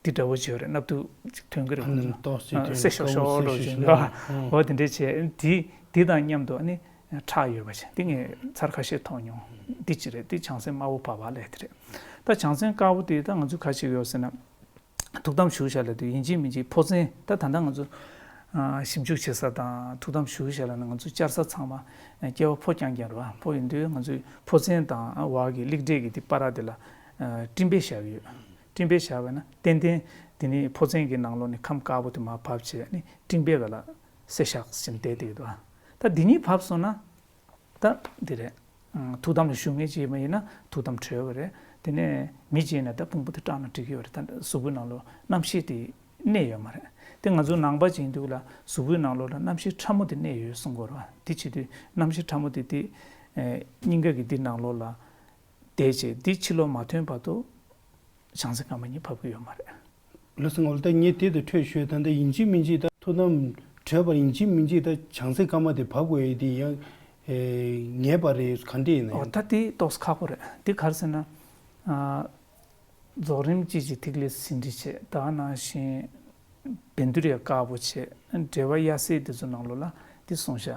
དེ་འདྲ་བོ་བྱས་རེད། སྣབས་ཐུག་ཅིག་ཐོན་གི་རེད། ཨ་ནི་ཏོག་ཙམ་ཨ་ཐོན་སེ་ཤོག་ཤོག་འགྲོ་བཞིན་པ། ཨ་འོ་དེ་འདྲས་བྱས། དེ་དེ་དང་མཉམ་དུ་ཨ་ནི་ཁྲག་ཡོད་པ་ཞིག་དེ་ངས་ཚར་ཁ་ཤས་མཐོང་མྱོང་། འདི་ཅི་རེད། དེ་བྱང་སེམས་དམར་པོ་བབས་པ་ལབ་དེ་རེད། ད་བྱང་སེམས་དཀར་པོ་དེ་ད་ང་ཚོས་ག་བྱེད་ཀྱི་ཡོད་ཟེར་ན། ཐུགས་དམ་བཞུགས་བཞག་ལབ་དུས་ཡིན་གཅིག་མིན་གཅིག་ཕོ་མཚན་ད་ད་ལྟ་ང་ཚོ་ཨ་ཞིབ་འཇུག་བྱེད་ས་དང་ཐུགས་དམ་བཞུགས་བཞག་ལབ་ན་ང་ཚོ་བཅར་ས་ཚང་མ་ཨ་སྐྱེ་བ་ཕོ་རྐྱང་རྐྱང་རེད་བ། ཕོ་ཡིན་དུས་ང་ཚོའི་ཕོ་མཚན་དང་ཨ་འོག་གི་རླིག་བྲེ་གི་དེ་བར་དེ་ལ་ཨ་སྤྲིན་པས་བཞག་ཡོད། སྤྲིན་པས་བཞག་པ་ན་ཏན་ཏན་དེ་ནི་ཕོ་མཚན་གྱི་ནང་ལོགས་ནས་ཁམས་དཀར་པོ་དེ་མར་བབས་བྱས་ནི་སྤྲིན་པས་ག་ལ་སེ་ཤགས་ཟེར་བསྡད་དེ་ཡོད་བ། ད་འདི་གཉིས་བབས་སོང་ན། ད་འདི་རེད། ཨང་། ཐུགས་དམ་ལ་བཞུགས་མཁན་ཅིག་ཡིན་པ་ཡིན་ན་ཐུགས་དམ་གྲོལ་བ་རེད། དེ་ནས་མི་ཅིག་ཡིན་ན་ད་དཔུང་པ་དེ་སྐྲག་ན་འགྲིག་གི་ཡོད་རེད། ད་གཟུགས་པོའི་ནང་ལོགས་རྣམ་ཤེས་དེ་གནས་ཡོད་མ་རེད། དེ་ང་ཚོ་ནང་པ་ཅིག་ཡིན་དུས་ལ་གཟུགས་པོའི་ནང་ལོགས་ལ་རྣམ་ཤེས་ཕྲ་མོ་དེ་གནས་ཡོད་གསུང་གི་ཡོད་རེད་བ། དེ་བྱེད་དུས་རྣམ་ཤེས་ཕྲ་མོ་དེ་དེ་ཨེ་སྙིང་ག་གི་འདི་ནང་ལོགས་ལ་བསྡད་བྱས་འདི་ཕྱི་ལོགས་མ་ཐོན་བར་དུ་བྱང་སེམས་དཀར་དམར་གཉིས་བབས་ཀྱི་ཡོད་མ་རེད། ལགས་སོ། ངོ་ལ་ད་ངས་དེ་དང་འཕྲོས་ཞུས། ད་ལྟ་ཡིན་གཅིག་མིན་གཅིག་ད་ཐུགས་དམ་གྲོལ་བར་ཡིན་གཅིག་མིན་གཅིག་ད་བྱང་སེམས་དཀར་དམར་དེ་བབས་དགོས་ཡས་དེ་ཡང་ཨེ་ངེས་པ་རེད། ག་འདྲ་ཡིན་ན་ཨོ་ཡང་། ད་དེ་ཏོག་ཙམ་ཁག་པོ་རེད། དེ་ག་རེ་ཟེར་ན། ཨ། རྫོགས་རིམ་གཅིག་གི་ཐིག་ལེ་ཟིན་བྲིས་བྱས། ད་ག་ནང་བཞིན་བཻ་ཌཱུརྱ་དཀར་པོ་བྱས། འགྲེལ་པ་གཡའ་སེལ་དེ་ཚོ་ནང་ལོགས་ལ་དེ་གསུངས་ཤག་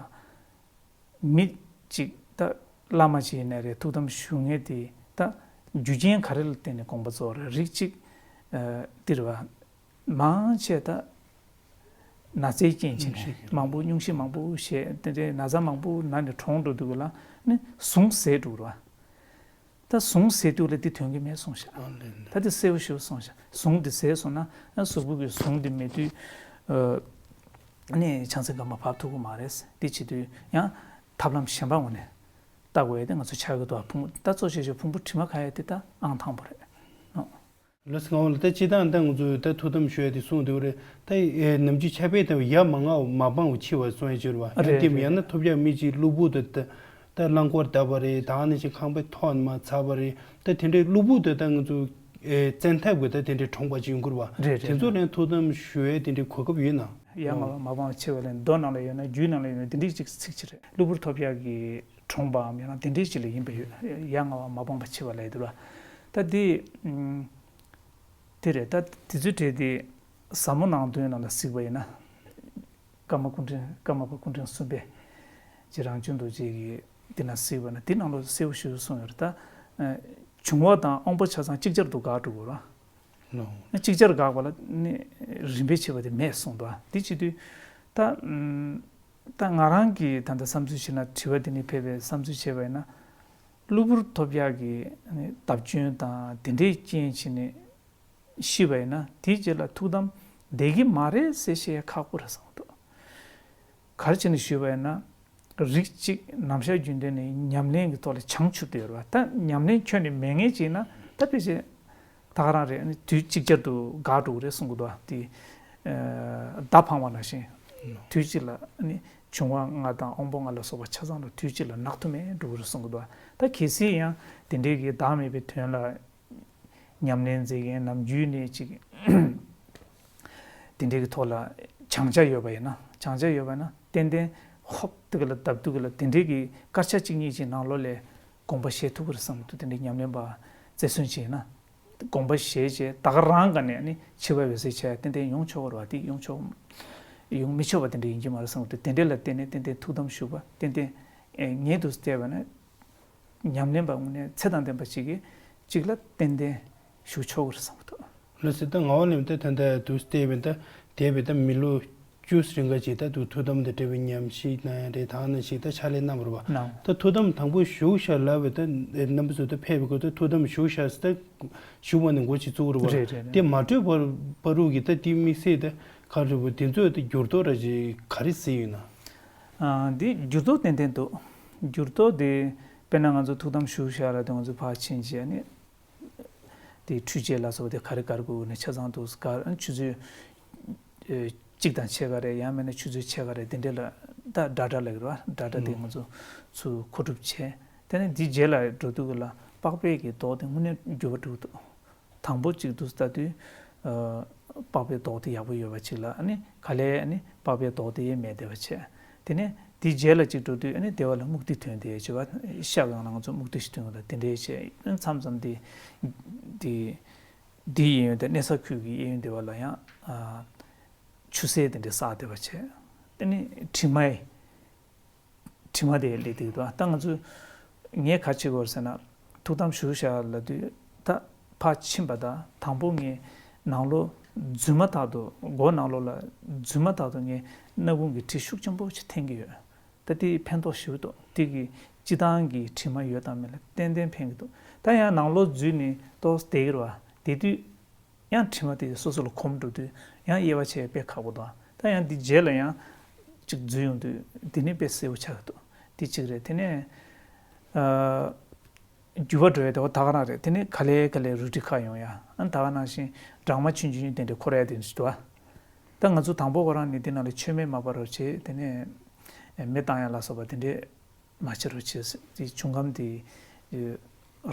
མི་གཅིག་ད་བླ་མ་ཅིག་ཡིན་ན་རེད། ཐུགས་དམ་བཞུགས་མཁན་དེ་ད་རྒྱུ་རྐྱེན་ག་རེ་ལ་བརྟེན་ནས་དགོངས་པ་རྫོགས་རེད། རིགས་གཅིག་ཨ་འདིར་བ་མང་ཆེ་ད་ན་ཚའི་རྐྱེན་བྱས་ནས་མང་པོ་སྙུང་གཞི་མང་པོ་བྱས། དེ་འདྲའི་ན་ཚ་མང་པོ་ན་ནས་གྲོངས་འགྲོ་དུས་ལ་ནི་ཟུངས་ཟད་འགྲོ་ར། ད་ཟུངས་ཟད་དུས་ལ་འདི་དོན་གྱི་མེད་གསུངས་ཤག་ཨ་ལེ་ལེ། ད་འདི་གསལ་པོ་ཞེ་པོ་གསུངས་ཤག་ཟུངས་འདི་ཟད་སོང་ན་ཨ་གཟུགས་པོ་གི་ཟུངས་འདི་མེད་དུས་ཨ་ནི་བྱང་སེམས་དཀར་དམར་བབས་ཐུབ་ཀྱི་མ་རེད། འདི་བྱེད་དུས་ཡང་ཐབས་ལམ་གཞན་པ་ངོ་ནས་ བལྟ་དགོས་ཡ་དེ་ང་ཚོ་ཆགས་ཀྱི་འདུག་ཕུང་ད་གཙོ་ཆེ་ཤོས་ཕུང་པོ་དྲི་མ་ཁ་ཡ་དེ་ད་ཨང་དང་པོ་རེད། ཨོ། ལགས་སོ། ང་ལ་ད་སྤྱི་བཏང་ད་ང་ཚོས་ད་ཐུགས་དམ་ཞུ་ཡ་དེ་གསུངས་འདུག་རེད། ད་ཨེ་ནམ་རྒྱུན་ཆར་པས་ད་ཡར་མ་ང་མ་སྤང་བ་འཆི་བ་གསུང་ཡ་ཅིག་ཡོད་རེད་པ། རེད་ཡང་དེ་རེད་ཡང་ན་རེད། ཐོབ་རྒྱག་མི་གཅིག་གློ་བུར་དུ་ད་ད་རླངས་འཁོར་བརྡབས་པ་རེད། ད་ནི་ཅིག་ཁང་པའི་ཐོག་ནས་མར་འཚར་བ་རེད། ད་དེ་འདྲའི་གློ་བུར་དུ་ད་ང་ཚོ་ཨེ་བཙན་ཐབས་ཀྱིས་ད་དེ་འདྲའི་གྲོངས་པ་ཅིག་ཡོང་གི་རེད་པ། རེད་རེད་དེ་ཚོ་རེད། ལ་ཐུགས་དམ་ཞུ་ཡ་དེ་འདྲའི་གོ་སྐབས་ཡོད་ན། ཡར་མ་ང་མ་སྤང་བ་འཆི་བ་ལ་མདོ་ནང་ལ་ཡོད་ན་རྒྱུད་ནང་ལ་ཡོད་ན་དེ་འདྲའི་ཅིག་ཚིག་ཅིག་རེད། གློ་བུར་ཐོབ་རྒྱག་གི་གྲོངས་པའམ་ཡང་ན་དེ་འདྲའི་ཅིག་ལ་ཡིན་པ་ཡོད། ཡར་ང་མ་སྤང་བ་འཆི་བ་ལ་ཡོད་དུ་ར། ད་དེ་ཨུམ། དེ་རེད། ད་དེ་ཚོའི་གྲས་དེ་ཟབ་མོ་ནང་དོན་ནང་ལ་གཟིགས་པ་ཡིན་ན། ཀརྨ་སྐུ་ཕྲེང་ཀརྨ་པ་སྐུ་ཕྲེང་གསུམ་པའི་རྗེ་རང་བྱུང་རྡོ་རྗེ་གིས་དེ་ན་གཟིགས་པ་ན་དེ་ནང་ལོགས་གསལ་པོ་ཞེ་པོ་གསུངས་ཡོད་རེད། ད་ཨ་འབྱུང་བ་དང་དབང་པོ་ཆ་ཚང་ཅིག་ཅར་དུ་འགག་འགྲོ་གི་རེད། ལོ། ཅིག་ཅར་འགག་པ་ལ་ནི་རིམ་པས་ཕྱེ་བ་དེ་མེད་གསུངས་འདུག་དེ་བྱེད་དུས་ད་ཨུམ། ད་ང་རང་གིས་ད་ལྟ་བསམ་ཚུལ་བྱས་ན་དྲི་བ་དེ་ནི་ཕེབས་པའི་བསམ་ཚུལ་བྱས་པ་ཡིན་ན། གློ་བུར་ཐོབ་རྒྱག་གི་ནི་བརྡབ་སྐྱོན་དང་དེ་འདྲའི་རྐྱེན་བྱས་ནས་ཤི་བ་ཡིན་ན་དེའི་རྗེས་ལ་ཐུགས་དམ་བསྡད་ཀྱི་མ་རེད་ཟེར་བཤད་ཡ་ཁག་པོ་རེད་བསམ་འདུག་ག་རེ་བྱས་ནས་ཞུས་པ་ཡིན་ན། རིགས་གཅིག་ནམ་ཞག་རྒྱུན་ལྡན་ནས་ཉམས་ལེན་གྱི་ཐོག་ལ་བྱང་ཆུབ་བསྡད་ཡོད་རེད་པ། ད་ཉམས་ལེན་ཁྱོན་ནས་མེད་ངེས་ཅིག་ཡིན་ན་ད་ཕལ་ཆེར་ད་ག་རང་རེད། ཨ་ནི་དུས་གཅིག་ཅར་དུ་འགག་འགྲོ་གི་རེད་གསུང་གི་འདུག་པ། དེ་ཨ་མདའ་འཕངས་པ་ནང་བཞིན་དུས་གཅིག་ལ་ཨ་ནི་འབྱུང་བ་ལྔ་དང་དབང་པོ་ལྔ་ལ་སོགས་པ་ཆ་ཚང་ལ་དུས་གཅིག་ལ་ནག་ཐུམ་མེ་འགྲོ་གི་རེད་གསུང་གི་འདུག་པ། ད་གལ་སྲིད་ཡང་དེ་འདྲའི་གི་བདག་མེད་པའི་དོན་ལ་ཉམས་ལེན་མཛད་མཁན་ནམ་རྒྱུན་ནས་ཅིག་དེ་འདྲའི་གི་ཐོག་ལ་བྱང་ཆ་ཡོད་པ་ཡིན་ན་བྱང་ཆ་ཡོད་པ་ཡིན་ན་ཏན་ཏན་ཧོབ་ཏུ་གི་ལ་བརྡབ་ཏུ་གི་ལ་དེ་འདྲའི་གི་སྐར་ཆ་གཅིག་གཉིས་ཀྱི་ནང་ལོགས་ལ་དགོངས་པ་བཞེས་ཐུབ་ཀྱི་རེད་བསམ་གི་འདུག་དེ་འདྲའི་ཉམས་ལེན་པ་རྩེར་སོན་བྱས་ན། དགོངས་པ་བཞེས་བྱས་ད་ག་རང་ག་ནས་ནི་འཆི་བ་འོད་གསལ་ཆ་ཏན་ཏན་ཡོང་ཆོག་གི་རེད་པ། དེ་ཡོང་ཆོག་ཡོང་མི་ཆོག་པ་དེ་འདྲ་ཡིན་གྱི་མ་རེད་བསམ་གི་འདུག་དེ་འདྲ་ལ་བརྟེན་ནས་ཏན་ཏན་ཐུགས་དམ་བཞུགས་པ་ཏན་ཏན་ངེས་དུ་བལྟས་པ་ན་ཉམས་ལེན་པ་དངོས་གནས་ཚད་དང་ལྡན་པ་ཞིག་གིས་གཅིག་ལ་ཏན་ཏན་བཞུགས་ཆོག་གི་རེད་བསམ་གི་འདུག་ལགས་སོ། ད་ངག་དབང་ལེན་ད་ད་ད་དུ་བལྟས་པ་ད་དེ་བས་ད་མི་ལོ་བཅུ་རིང་ག་ཅིག་ད་དུ་ཐུགས་དམ་དང་འབྲེལ་བའི་ཉམས་ཞིབ་གནང་ཡ་རེད། ད་ནང་བཞིན་ད་ཕྱག་ལས་གནང་བ་རེད་པ། གནང་། ད་ཐུགས་དམ་དང་པོ་བཞུགས་ཤག་ལབ་པ་ད་རྣམ་པ་ཚོ་ད་ཕེབས་པའི་སྐབས་ད་ཐུགས་དམ་བཞུགས་ཤག་ཟེར་ད་བཞུགས་པ་ནས་འགོ་ཅིག་བཙུགས་རེད་པ། རེད་རེད་རེད། དེ་མ་གྲོལ་བར་བར་དུ་གི་ད་དེ་དམིགས་བསལ་ད་ག་རེ་རེད་པ། དེ་ཚོ་ད་འགྱུར་ལྡོག་ར་ཅིག་ག་རེ་གཟིགས་ཡོད་ན། ཨ་འདི་འགྱུར་ལྡོག་ཏན་ཏན་འདུག་འགྱུར་ལྡོག་དེ་དཔེར་ན་ང་ཚོ་ཐུགས་དམ་བཞུགས་ཤག་ལབ་དུས་ང་ཚོ་ཕར་ཕྱིན་བྱས་ནས། དེ་འཕྲུལ་ཆས་ལ་སོགས་པ་དེ་ག་རེ་ག་རེ་དགོས་ནས་ཆ་ཚང་དུ་ག་ཆུ་ཚོད་ཨེ་གཅིག་དང་ཕྱེད་ཀ་རེ་ཡང་མིན་ན་ཆུ་ཚོད་ཕྱེད་ཀ་རེ་དེ་འདྲ་ལ་ད་ཌ་ཊ་ལབ་ཀྱི་རེད་པ། ཌ་ཊ་དེ་ང་ཚོ་ཚུར་མཁོ་སྒྲུབ་བྱས། དེ་ནས་འདི་རྗེས་ལ་འགྲོ་དུས་ཀྱི་ལ་པགས་པའི་གི་མདོག་དེ་དངོས་གནས་འགྱུར་བ་འགྲོ་གི་འདུག་དང་པོ་གཅིག་ཏུ་ལྟ་དུས་ཨ་པགས་པའི་མདོག་དེ་ཡག་པོ་ཡོད་པ་ཅིག་ལ་ཨ་ནི་ག་ལེར་ཨ་ནི་པགས་པའི་མདོག་དེ་ཡང་མེད་བསྡད་པ་བྱས། དེ་ནས་དེའི་རྗེས་ལ་ཅིག་འགྲོ་དུས་ཨ་ནི་བདེ་བ་ལ་རྨུགས་ཏེ་ཐོན་ཏེ་བྱེད་པ། ཤ་གང་ལ་ང་ཚོ་རྨུགས་ཏེ་ཞིག་ཐོན་པ་དང་དེ་འདྲའི་བྱས་མཚམས་མཚམས་དེ་དེ་དེའི་གཡས་གཡོན་དེ་གནས་ས་ཁུལ་གྱི་གཡས་གཡོན་དེ་བ་ལ་ཡང་ཨ་ཆུ་སེར་དེ་འདྲའི་བསགས་བསྡད་པ་བྱས། དེ་ནི་དྲི་མ་དྲི་མ་དེ་སླེབས་བསྡད་འདུག་ད་ང་ཚོ་ངས་ག་བྱེད་དགོས་ཟེར་ན་ཐུགས་དམ་བཞུགས་བཞག་ལབ་དུས་ད་ཕར་ཕྱིན་པ་དང་དང་པོ་ངས་ནང་ལོགས་འཛུལ་མ་ཐག་ཏུ་སྒོ་ནང་ལོགས་ལ་འཛུལ་མ་ཐག་ཏུ་ངས་སྣ་ཁུང་གི་དྲི་ཤུགས་ཆེན་པོ་ཞིག་འཐེན་གྱི་ཡོད། ད་དེ་ཕན་ཐོགས་ཞེ་པོ་འདུག་དེ་གི་སྤྱི་བཏང་གི་དྲི་མ་ཡོད་དང་མེད་ལ་ཏན་ཏན་ཕན་གྱི་འདུག་ད་ཡང་ནང་ལོགས་འཛུལ་ནས་ཏོག་ཙམ་བསྡད་ཀྱི་རེད་པ། དེ་དུས་ཡང་དྲི་མ་དེ་སོ་སོ་ལ་གོམས་འགྲོ་དུས་ཡང་དབྱེ་བ་ཕྱེ་དཔེ་ཁག་པོ་འདུག་ད་ཡང་འདི་རྗེས་ལ་ཡང་ཅིག་འཛུལ་ཡོང་དུས་འདི་ནི་དཔེ་གསལ་པོ་ཆགས་ཀྱི་འདུག་དེ་གཅིག་རེད། དེ་ནས་ཨ་འགྱུར་བ་འགྲོ་ཡ་དེ་བ་ད་ག་རང་རེད། དེ་ནས་ག་ལེ་ག་ལེ་རུ་ཏི་ཁ་ཡོང་ཡ། ཨ་ད་ག་ནང་བཞིན་སྦྲང་མ་ཆུང་ཆུང་དེ་འདྲ་འཁོར་ཡ་དེ་འདྲ་ཞིག་འདུག་ད་ང་ཚོ་དང་པོ་ཁོ་རང་ནི་དེ་ནང་ལ་མཆོད་མེ་མ་སྤར་རོགས་བྱེད། དེ་ནས་མེ་བཏང་ཡ་ལ་སོགས་པ་དེ་འདྲས་མ་བྱེད་རོགས་བྱེད། དེ་འབྱུང་ཁམས་དེ་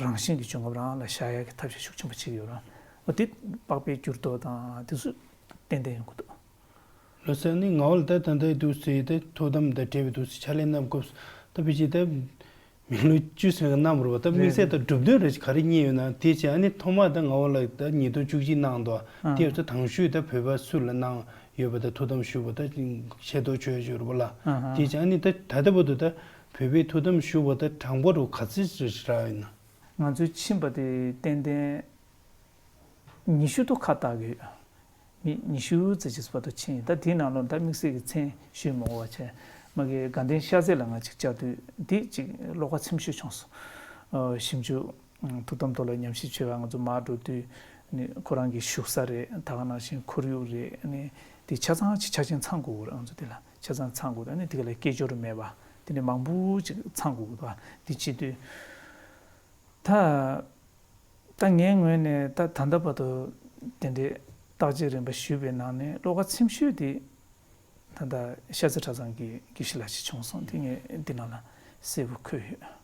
རང་བཞིན་གྱི་འབྱུང་ཁམས་རང་ལ་བཞག་ཡ་གི་ཐབས་ཤེས་ཤུགས་ཆེན་པོ་བྱེད་ཀྱི་ཡོད་ར། འོ་དེ་པགས་པའི་འགྱུར་ལྡོག་དང་དེ་ཚོ་ཏན་ཏན་ཡོང་གི་འདུག་ལགས་སོ། ནི་ངག་དབང་ལགས་ད་ད་ལྟའི་འདུག་སེ་ད་ཐུགས་དམ་དང་འབྲེལ་བའི་འདུག་སེ་ཕྱག་ལས་གནང་སྐབས་སུ་ད་ཕལ་ཆེར་ད་མི་ལོ་བཅུ་ཟིན་གནང་བ་རེད་པ། ད་དམིགས་བསལ་ད་གྲུབ་དོན་རེ་ག་རེ་རྙེད་ཡོད་ན་དེ་བྱས། ཨ་ནི་ཐོག་མར་ད་ངག་དབང་ལགས་ད་ཉིས་སྟོང་བཅུ་གཅིག་གནང་འདུག་དེ་ཡོད་ཚད་དང་ཤོས་ད་བོད་པ་སུ་ལ་གནང་ཡོད་པ་ད་ཐུགས་དམ་བཞུགས་པ་ད་ཤེས་རྟོགས་བྱོས་ཡོད་རེད་པ་ལ། དེ་བྱས་ཨ་ནི་ད་ད་ལྟ་བར་དུ་ད་བོད་པའི་ཐུགས་དམ་བཞུགས་པ་ད་གྲངས་འབོར་ག་ཚོད་ཅིག་རག་ཡོད་ན། ང་ཚོའི་ཕྱིན་པ་དེ་ཏན་ཏན་ཉི་ཤུ་ཐོག་ཁ་བཏགས་ཡོད། མི་ཉི་ཤུ་ཙམ་ཅིག་བར་དུ་ཕྱིན། ད་དེའི་ནང་ལོགས་ད་དམིགས་བསལ་གྱི་མཚན་ཞུས་མ་དགོས་པ་བྱས། མ་གི་དགའ་ལྡན་ཤར་རྩེ་ལ་ང་ཅིག་བཅར་དུས་འདི་ཅིག་བློ་ཁ་ཚིམ་ཤོས་བྱུང་སོང་། ཨ་ཞིབ་འཇུག་ཐུགས་དམ་ཐོག་ལ་ཉམས་ཞིབ་བྱེད་པར་ང་ཚོ་མར་འགྲོ་དུས་ནི་ཁོ་རང་གི་བཞུགས་ས་རེད། ད་ག་ནང་བཞིན་ཁོར་ཡུག་རེད། ནི་དེ་ཆ་ཚང་ཅིག་ཆ་རྐྱེན་ཚང་དགོས་རེད། ང་ཚོ་དེ་ལ་ཆ་ཚང་ཚང་དགོས་རེད། ནི་དེ་ག་ལ་སྐད་ཅོར་མེད་པ། དེ་འདྲ་མང་པོ་ཅིག་ཚང་དགོས་ཀྱི་འདུག་དེ་བྱེད་དུས་ད། ད་ངའི་ངོས་ནས་ད་ད་ལྟ་བར་དུ་དེ་འདྲའི་བརྟག་དཔྱད་རིམ་པ་ཞུས་པའི་ནང་ནས་བློ་ཁ་ཚིམ་ཤོས་དེ་ད་ལྟ་ཤར་རྩེ་གྲྭ་ཚང་གི་དགེ་བཤེས་ལགས་ཅིག་བྱུང་སོང་། དེ་ངས་འདི་ནང་ལ་གསལ་པོ་འཁོད་ཡོད།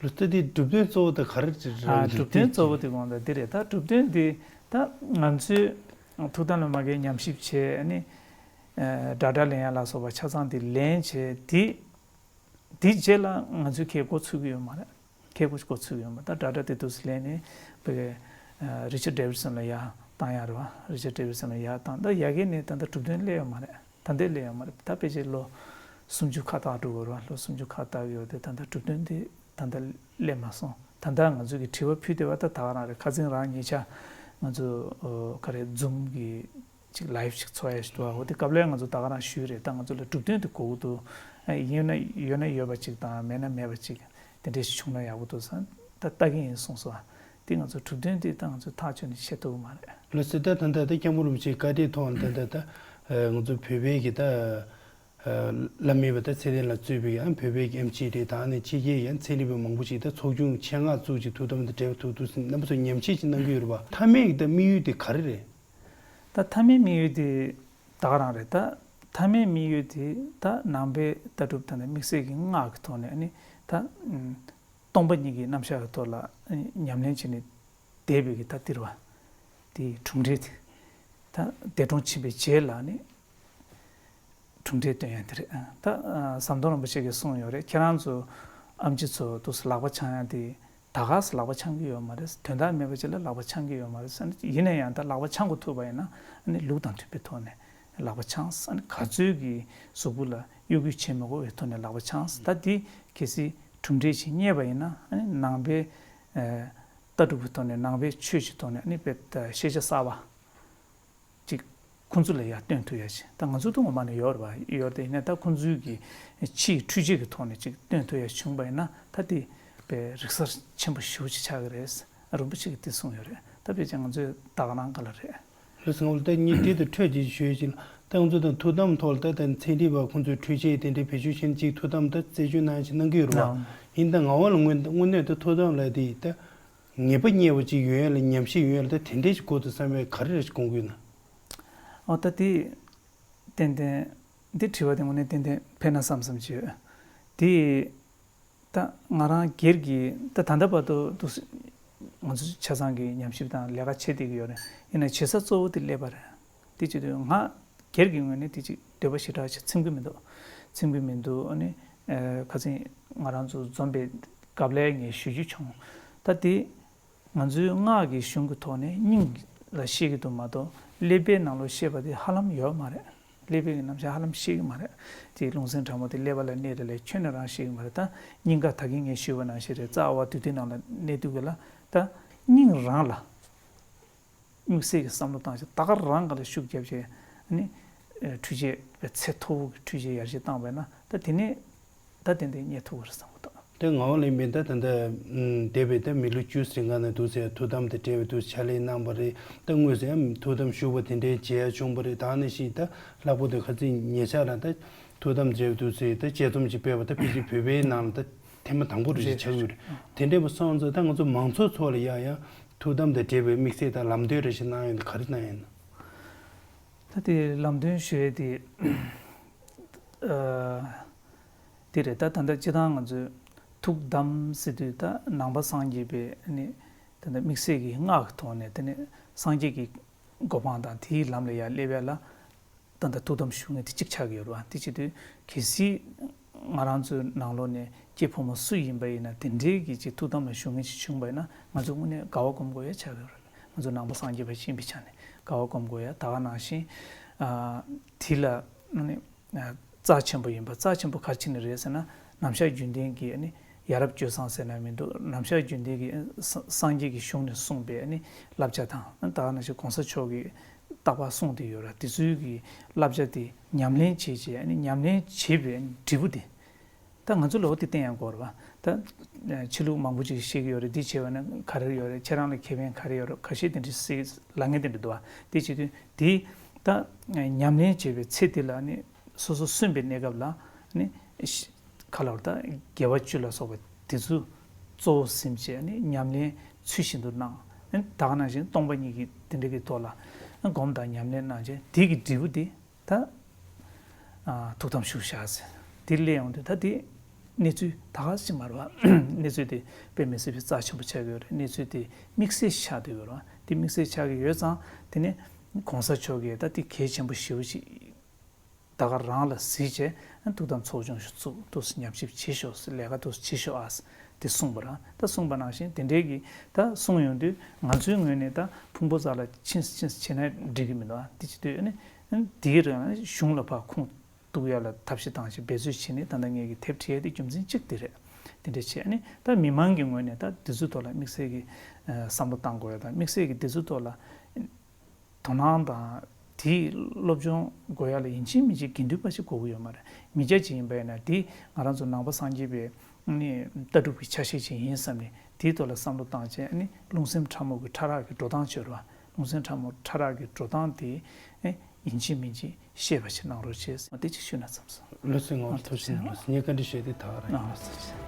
ལོ་ཙཱ་དེ་གྲུབ་དོན་གཙོ་བོ་དེ་ག་རེ་རེད། ཨ། གྲུབ་དོན་གཙོ་བོ་དེ་དགོངས་དག་འདི་རེད། ད་གྲུབ་དོན་འདི་ད་ང་ཚོས་ཐུགས་དམ་ལ་མ་འགལ་ཉམས་ཞིབ་བྱས། ཨ་ནི་སྒྲ་སྒྲ་ལེན་ཡ་ལ་སོགས་པ་ཆ་ཚང་དེ་ལེན་བྱས། དེ་དེའི་རྗེས་ལ་ང་ཚོས་ཁས་འགོ་ཚུགས་ཀྱི་ཡོད་མ་རེད། ཁས་འགོ་འགོ་ཚུགས་ཀྱི་ཡོད་མ་རེད། ད་སྒྲ་སྒྲ་དེ་དུས་སུ་ལེན་ནས་བོད་རི་ཆར་ཌེ་ཝིཌ་སོན་ལ་ཡར་བཏང་ཡ་རེད་བ། རི་ཆར་ཌེ་ཝིཌ་སོན་ལ་ཡར་བཏང་། ད་ཡ་གི་ནས་ད་ལྟ་གྲུབ་དོན་སླེབས་ཡོད་མ་རེད། ད་ལྟ་སླེབས་ཡོད་མ་རེད། ད་ཕལ་ཆེར་ལོ་སུམ་ཅུ་ཁ་བཏགས་འགྲོ་གི་རེད་བ། ལོ་སུམ་ཅུ་ཁ་བཏགས་ཡོད་དེ་ད་ལྟ་གྲུབ་དོན་དེ་ད་ལྟ་སླེབས་མ་སོང་། ད་ལྟ་ང་ཚོ་གི་དྲི་བ་ཕུལ་བསྡད་པ་ད་ད་ག་རང་རེད། ཁ་སང་རང་ཉེ་ཆར་ང་ཚོ་ག་རེ་ཛུམ་གི་ཅིག་ལའིབ་ཅིག་ཚོགས་ཡ་ཞིག་འདུག་འོ་དེ་སྐབས་ལ་ང་ཚོ་ད་ག་རང་ཞུས་རེད། ད་ང་ཚོ་ལ་གྲུབ་དོན་དེ་དགོས་ཀྱི་འདུག་ཡོད་ན་ཡོད་ན་ཡོད་པ་ཅིག་དང་མེད་ན་མེད་པ་ཅིག་དེ་འདྲ་ཞིག་བྱུང་ན་ཡག་པོ་འདུག་ཟེར་ད་ལྟ་གི་ཡིན་གསུངས་སོང་། དེ་ང་ཚོ་གྲུབ་དོན་དེ་ད་ང་ཚོ་ཐག་ཆོད་ནས་བཤད་ཐུབ་ཀྱི་མ་རེད། ལགས་སོ། ད་ད་ལྟ་ད་སྐྱབས་མགོན་རིན་པོ་ཆེའི་བཀའ་དྲིན་ཐོག་ནས་ད་ད་ད་ང་ཚོ་བོད་པའི་གི་ད་བླ་མེད་པ་ད་ཚེ་བརྟན་ལགས་གཙོས་པའི་ཡང་བོད་པའི་གི་ཨེམ་ཆི་རེད། ད་ནི་ཕྱི་རྒྱལ་ཡང་ཚན་རིག་པ་མང་པོ་ཞིག་ད་ཚོགས་ཆུང་ཆེད་མངགས་བཙུགས་ཀྱིས་ཐུགས་དམ་དང་འབྲེལ་བ་ཐུགས་ཐུགས་ཟིན་རྣམ་པ་ཚོ་ཉམས་ཞིབ་ཅིག་གནང་གི་ཡོད་རེད་པ། མཐའ་མའི་གི་ད་དམིགས་ཡུལ་དེ་ག་རེ་རེད། ད་མཐའ་མའི་དམིགས་ཡུལ་དེ་ད་ག་རང་རེད། ད་མཐའ་མའི་དམིགས་ཡུལ་དེ་ད་ནང་པའི་ལྟ་གྲུབ་དང་ནི་དམིགས་བསལ་གྱི་སྔགས་ཀྱི་ཐོག་ནས་ནི་ད་སྟོང་པ་ཉིད་ཀྱི་རྣམ་གཞག་གི་ཐོག་ལ་ཉམས་ལེན་བྱས་ནས་བསྡད་པའི་གི་ད་དེ་རེད་བ། དེའི་གྲུབ་འབྲས་དེ་ད་འདས་གྲོངས་ཕྱིན་པའི་རྗེས་ལ་ནི་གྲུབ་འབྲས་སྟོན་ཡ་དེ་རེད། ད་ཟམ་གདོང་རིན་པོ་ཆེ་གིས་གསུངས་ཡོད་རེད། ཁྱེད་རང་ཚོ་ཨེམ་ཆི་ཚོ་དུས་སུ་ལག་པ་འཆང་ཡ་དེ། ད་ག་སེ་ལག་པ་འཆང་གི་ཡོད་མ་རེད། དོན་དག་མེད་པ་ཅིག་ལ་ལག་པ་འཆང་གི་ཡོད་མ་རེད་ཟེར་ནས། ཡིན་ན་ཡང་ད་ལག་པ་འཆང་དགོས་ཐུག་པ་ཡིན་ན་ཨ་ནི་ལུགས་དང་མཐུན་པའི་ཐོག་ནས་ལག་པ་འཆང་། ཨ་ནི་ག་ཚོད་ཀྱི་གཟུགས་པོ་ལ་གཡོ་འགུལ་བྱེད་མི་དགོས་པའི་ཐོག་ནས་ལག་པ་འཆང་། ད་འདི་གལ་སྲིད་གྲུབ་འབྲས་ཅིག་རྙེད་པ་ཡིན་ན་ཨ་ནི་ནང་པའི་ལྟ་གྲུབ་ཀྱི་ཐོག་ནས་ནང་པའི་ཆོས་ཀྱི་ཐོག་ནས་ཨ་ནི་དཔེ་ཤེས་བྱ་གསར་པ་ཅིག་ཁོང་ཚོ་ལ་ཡར་སྟོན་ཐུབ་ཡ་ཞིག་ད་ང་ཚོ་ད་ངོ་མ་ནས་ཡོད་རེད་པ། ཡོད་དེ་ཡིན་ན་ད་ཁོང་ཚོའི་གི་ཕྱིའི་འཕྲུལ་ཆས་ཀྱི་ཐོག་ནས་ཅིག་སྟོན་ཐུབ་ཡ་བྱུང་པ་ཡིན་ན་ད་དེ་དཔེ་རིག་གསར་ཆེན་པོ་ཞེ་པོ་ཅིག་ཆགས་ཀྱི་རེད། རིན་པོ་ཆེ་གིས་དེ་གསུངས་ཡོད་རེད། ད་དཔེ་ཅིག་ང་ཚོའི་ད་ག་རང་ག་ལ་རེད། ལགས་སོ། ད་ངས་དེ་དང་འཕྲོས་ཀྱིས་ཞུས་ཅིག་ད་ང་ཚོ་དང་ཐུགས་དམ་ཐོག་ལ་ད་ད་ཚན་རིག་པ་ཁོང་ཚོའི་འཕྲུལ་ཆས་དེ་འདྲའི་བེད་སྤྱོད་བྱས་ནས་ཅིག་ཐུགས་དམ་ད་རྩད་གཅོད་གནང་ཡ་ཅིག་གནང་གི་ཡོད་རེད་པ། ཡིན་ད་ངག་དབང་ལ་དངོས་དངོས་གནས་ད་ཐུགས་དམ་ལ་དེ་ད། ངེས་པ་རྙེད་པ་ཅིག་ཡོང་ཡ་ལ་ཉམས་ཞིབ་ཡོང་ཡ་ལ་ད་དེ་འདྲའི་ཞིག་དགོས་འདུག་བསམ་པའི་ག་རེ་རེ་ཞིག་དགོངས་ཀྱི་ཡོད་ན། ཨོ་ད་དེ་ཏན་ཏན་འདི་དྲི་བ་དེ་དངོས་གནས་ཏན་ཏན་ཕན་ན་བསམ་བསམ་ཅིག་ཡོད། དེ་ད་ང་རང་སྒེར་གྱི་ད་ད་ལྟ་བར་དུ་འདུག་སེ་ང་ཚོ་ཆ་ཚང་གི་ཉམས་ཞིབ་དང་ལས་ཀ་བྱེད་བསྡད་ཀྱི་ཡོད་རེད། ཡིན་ན་བྱེད་ས་གཙོ་བོ་དེ་ཀླད་པ་རེད། དེ་བྱེད་དུས་ང་སྒེར་གྱི་ངོས་ནས་དེ་ཅིག་འདོད་པ་ཞེ་དྲག་ཅིག་ཚིམ་གྱི་མི་འདུག་ཚིམ་གྱི་མི་འདུག་ཨ་ནི་ཁ་སང་ང་རང་ཚོ་འཛོམས་པའི་སྐབས་ལ་ངས་ཞུ་རྒྱུ་བྱུང་། ད་དེ་ང་ཚོའི་སྔགས་ཀྱི་གཞུང་གི་ཐོག་ནས་སྙིང་ལ་བཤད་ཀྱི་འདུག་མ་གཏོགས་ཀླད་པའི་ནང་ལོགས་བཤད་པ་དེ་ཧ་ལམ་ཡོད་མ་རེད། ཀླད་པའི་རྣམ་གཞག་ཧ་ལམ་ཤེས་ཀྱི་མ་རེད། དེ་རླུང་སེམས་དྲང་པོ་དེ་ཀླད་པ་ལ་གནས་རེད་ལས་ཁྱོན་ནས་རང་ཤེས་ཀྱི་མ་རེད། ད་སྙིང་ག་ད་གིན་ངས་ཞུས་པ་ནང་བཞིན་རེད། རྩ་བ་དུས་དེ་ནང་ལ་གནས་དུས་ག་ལ་ད་སྙིང་རང་ལ། དམིགས་བསལ་གྱི་བསམ་བློ་བཏང་བྱས་ད་ག་རང་ག་ལ་ཤུགས་རྒྱབ་བྱས་ནི། འཕྲུལ་ཆས་པའི་ཚད་མཐོ་བོ་གི་འཕྲུལ་ཆས་ཡར་རྒྱས་བཏང་བས་ན་ད་དེ་ནས་ད་ཏན་ཏན་རྙེད་ཐུབ་ཀྱི་རེད་བསམ་གྱི་འདུག་དེ་ངག་དབང་ལེགས་པས་ད་ད་ལྟ་འདས་པའི་ད་མི་ལོ་བཅུ་ཟིན་ག་ན་འདུག་ཟེར་ཐུགས་དམ་དང་འབྲེལ་བའི་འདུག་ཕྱག་ལས་གནང་བ་རེད། ད་དངོས་སུ་ཡང་ཐུགས་དམ་བཞུགས་པ་དེ་འདྲའི་མཇལ་བྱུང་བ་རེད། ད་ནི་ཞིག་ད་ལྷག་པར་དུ་ཁ་སང་ཉེ་ཆར་ལ་ད་ཐུགས་དམ་མཇལ་བའི་འདུག་ཟེར་ད་དཔྱད་རྩོམ་ཅིག་སྤེལ་བ་ད་ཕལ་ཆེར་བོད་པའི་ནང་ལ་ད་ཐེངས་མ་དང་པོ་རེད་ཅིག་ཆགས་ཀྱི་ཡོད་རེད། དེ་འདྲ་བ་སོང་ཙང་ད་ང་ཚོ་མང་ཚོགས་ཚོ་ལ་ཡང་ཡང་། ཐུགས་དམ་དང་འབྲེལ་བའི་དམིགས་བསལ་དང་ལམ་སྟོན་རེ་ཞིག་གནང་ཡོད་ན་ག་རེ་གནང་ཡོད་ན། ད་དེ་ལམ་སྟོན་ཞུ་ཡས་དེ་ཨ། དེ་རེད། ད་ད་ལྟ་སྤྱིར་བཏང་ང་ཚོས་ཐུགས་དམ་ཟེར་དུས་ད་ནང་པ་སངས་རྒྱས་པའི་ནི་ད་ལྟ་དམིགས་བསལ་གྱི་སྔགས་ཀྱི་ཐོག་ནས་དེ་ནི་སངས་རྒྱས་ཀྱི་གོ་འཕང་དང་དེའི་ལམ་ལ་ཡར་སླེབས་ཡ་ལ། ད་ལྟ་ཐུགས་དམ་བཞུགས་མཁན་དེ་གཅིག་ཆགས་ཀྱི་ཡོད་རེད་བ། དེ་བྱེད་དུས་གལ་སྲིད་ང་རང་ཚོའི་ནང་ལོགས་ནས་སྐྱེས་ཕོ་མོ་སུ་ཡིན་པ་ཡིན་ན་དེ་འདྲའི་གི་ཅིག་ཐུགས་དམ་ལ་བཞུགས་མཁན་ཞིག་བྱུང་བ་ཡིན་ན་ང་ཚོ་དངོས་གནས་དགའ་བ་སྒོམ་དགོས་ཡ་ཆགས་ཀྱི་ཡོད་རེད། ང་ཚོ་ནང་པ་སངས་རྒྱས་པ་ཡིན་པའི་ཆ་ནས་དགའ་བ་སྒོམ་དགོས་ཡ། ད་ག་ནང་བཞིན་ཨ། དེ་ལ་ནི་ཨ། རྩ་ཆེན་པོ་ཡིན་པ། རྩ་ཆེན་པོ་ག་རེ་བྱས་ནས་རེད་ཟེར་ན། ནམ་ཞག་རྒྱུན་ལྡན་གྱི་ནི་ཡ་རབས་སྤྱོད་བཟང་ཟེར་ན་མི་འདུག་ནམ་ཞག་རྒྱུན་ལྡན་གྱི་ས་སངས་རྒྱས་ཀྱི་གཞུང་ནས་གསུངས་པའི་ནི་བསླབ་བྱ་དང་། ད་ག་ནང་བཞིན་གོང་ས་མཆོག་གིས་རྟག་པར་གསུངས་བསྡད་ཡོད་ར། དེ་ཚོའི་གི་བསླབ་བྱ་དེ་ཉམས་ལེན་བྱེད་བྱས་ནི་ཉམས་ལེན་བྱེད་པའི་འབྲས་བུ་དེ། ད་ང་ཚོ་ལ་འོ་དེ་བསྟན་ཡང་དགོས་རེད་བ། ད་ཆོས་ལུགས་མང་པོ་ཅིག་བཤད་ཀྱི་ཡོད་རེད། འདི་བྱས་པ་ན་ག་རེ་ཡོད་རེད། ཁྱེད་རང་ལ་ཁེ་ཕན་ག་རེ་ཡོད་རེད། ཁ་ཤས་དེ་འདྲ་སེ་ལབ་མཁན་དེ་འདྲ་འདུག་བ། དེ་བྱེད་དུས་དེ་ད་ཉམས་ལེན་བྱེད་པའི་ཚེ་དེ་ལ་ནི་སོ་སོ་གསོན་པའི་གནས་སྐབས་ལ་ནི། ག་ལ་བར་ད་དགེ་བ་བཅུ་ལ་སོགས་པ་དེ་ཚོ་གཙོ་བོ་ཟིན་བྱས་ནས་ཉམས་ལེན་ཚུལ་བཞིན་དུ་གནང་། ད་ག་ནང་བཞིན་སྟོང་པ་ཉིད་ཀྱི་དེ་འདྲ་གི་ཐོག་ལ་སྒོམ་དང་ཉམས་ལེན་གནང་བྱས་དེ་གི་འབྲས་བུ་དེ་ད་ཐུགས་དམ་བཞུགས་བཞག་ཟེར། དེ་སླེབས་ཡོང་དུས་ད་དེ་གནས་ཚུལ་ད་ག་ཞིག་མ་རེད་བ། གནས་ཚུལ་དེ་དཔེ་མི་སྲིད་པའི་རྩ་ཆེན་པོ་ཆགས་ཀྱི་ཡོད་རེད། གནས་ཚུལ་དེ་དམིགས་བསལ་ཆགས་བསྡད་ཡོད་རེད་བ། དེ་དམིགས་བསལ་ཆགས་ཀྱི་ཡོད་ཙང་དེ་ནས་གོང་ས་མཆོག་གིས་ད་དེ་གལ་ཆེན་པོ་ཞེ་པོ་ཅིག་ད་ག་རང་ལ་གཟིགས་བྱས་ཐུགས་དམ་ཚོགས་ཆུང་ཞིག་བཙུགས། ཏོག་ཙམ་ཉམས་ཞིབ་བྱེད་ཤོག་ཟེར། ལས་ཀ་ཏོག་ཙམ་བྱེད་ཤོག་ཨ་ཟེར་དེ་གསུངས་པ་རེད། ད་གསུངས་པ་ནང་བཞིན་དེ་འདྲའི་གི་ད་གསུངས་ཡོང་དུས་ང་ཚོའི་ངོས་ནས་ད་ཕུང་པོ་རྩ་ལ་ཕྱིན་ཕྱིན་བྱས་ན་འགྲིག་གི་མི་འདུག་ཨ། དེ་བྱེད་དུས་ཨ་ནི་དེའི་རིང་གཞུང་ལ་ཕར་ཁུངས་གཏུགས་ཡ་ལ་ཐབས་ཤེས་བཏང་བྱས་འབད་རྩོལ་བྱས་ནས་ད་ལྟ་ངེད་ཀྱི་དེབ་བྲིས་ཡ་དེ་རྒྱུ་མཚན་གཅིག་དེ་རེད། དེ་འདྲ་བྱས་ཨ་ནི་ད་མི་མང་གི་ངོས་ནས་ད་དེ་ཚོའི་ཐོག་ལ་དམིགས་བསལ་གྱི་བསམ་བློ་བཏང་དགོས་ཡ་དང་དམིགས་བསལ་གྱི་དེ་ཚོའི་ཐོག་ལ་དོ་སྣང་དང་དེའི་སློབ་སྦྱོང་དགོས་ཡ་ལ་ཡིན་གཅིག་མིན་གཅིག་དགེ་འདུན་པ་ཞིག་དགོས་ཀྱི་ཡོད་མ་རེད། མི་སྐྱ་ཅིག་ཡིན་པ་ཡིན་ན་དེ་ང་རང་ཚོ་ནང་པ་སངས་རྒྱས་པའི་ནི་ལྟ་གྲུབ་ཀྱི་ཆ་ཤས་ཅིག་ཡིན་བསམ་ནས་དེའི་ཐོག་ལ་བསམ་བློ་བཏང་བྱས་ནི་རླུང་སེམས་ཕྲ་མོ་གི་ཕྲ་རགས་ཀྱི་འགྲོ་སྟངས་བྱོས་ར། རླུང་སེམས་ཕྲ་མོ་ཕྲ་རགས་ཀྱི་འགྲོ་སྟངས་དེ་ཡིན་གཅིག་མིན་གཅིག་ཤེས་པ་ཞིག་གནང་རོགས་བྱས། དེ་ཅིག་ཞུས་ན་བསམ་སོང་། ལགས་སོ། ངོ་ཐུགས་རྗེ་ཆེ། ལགས་སོ། ངས་བཀའ་འདྲི་ཞུས་དེ་ད་ག་རང་ཡིན། ལགས་སོ།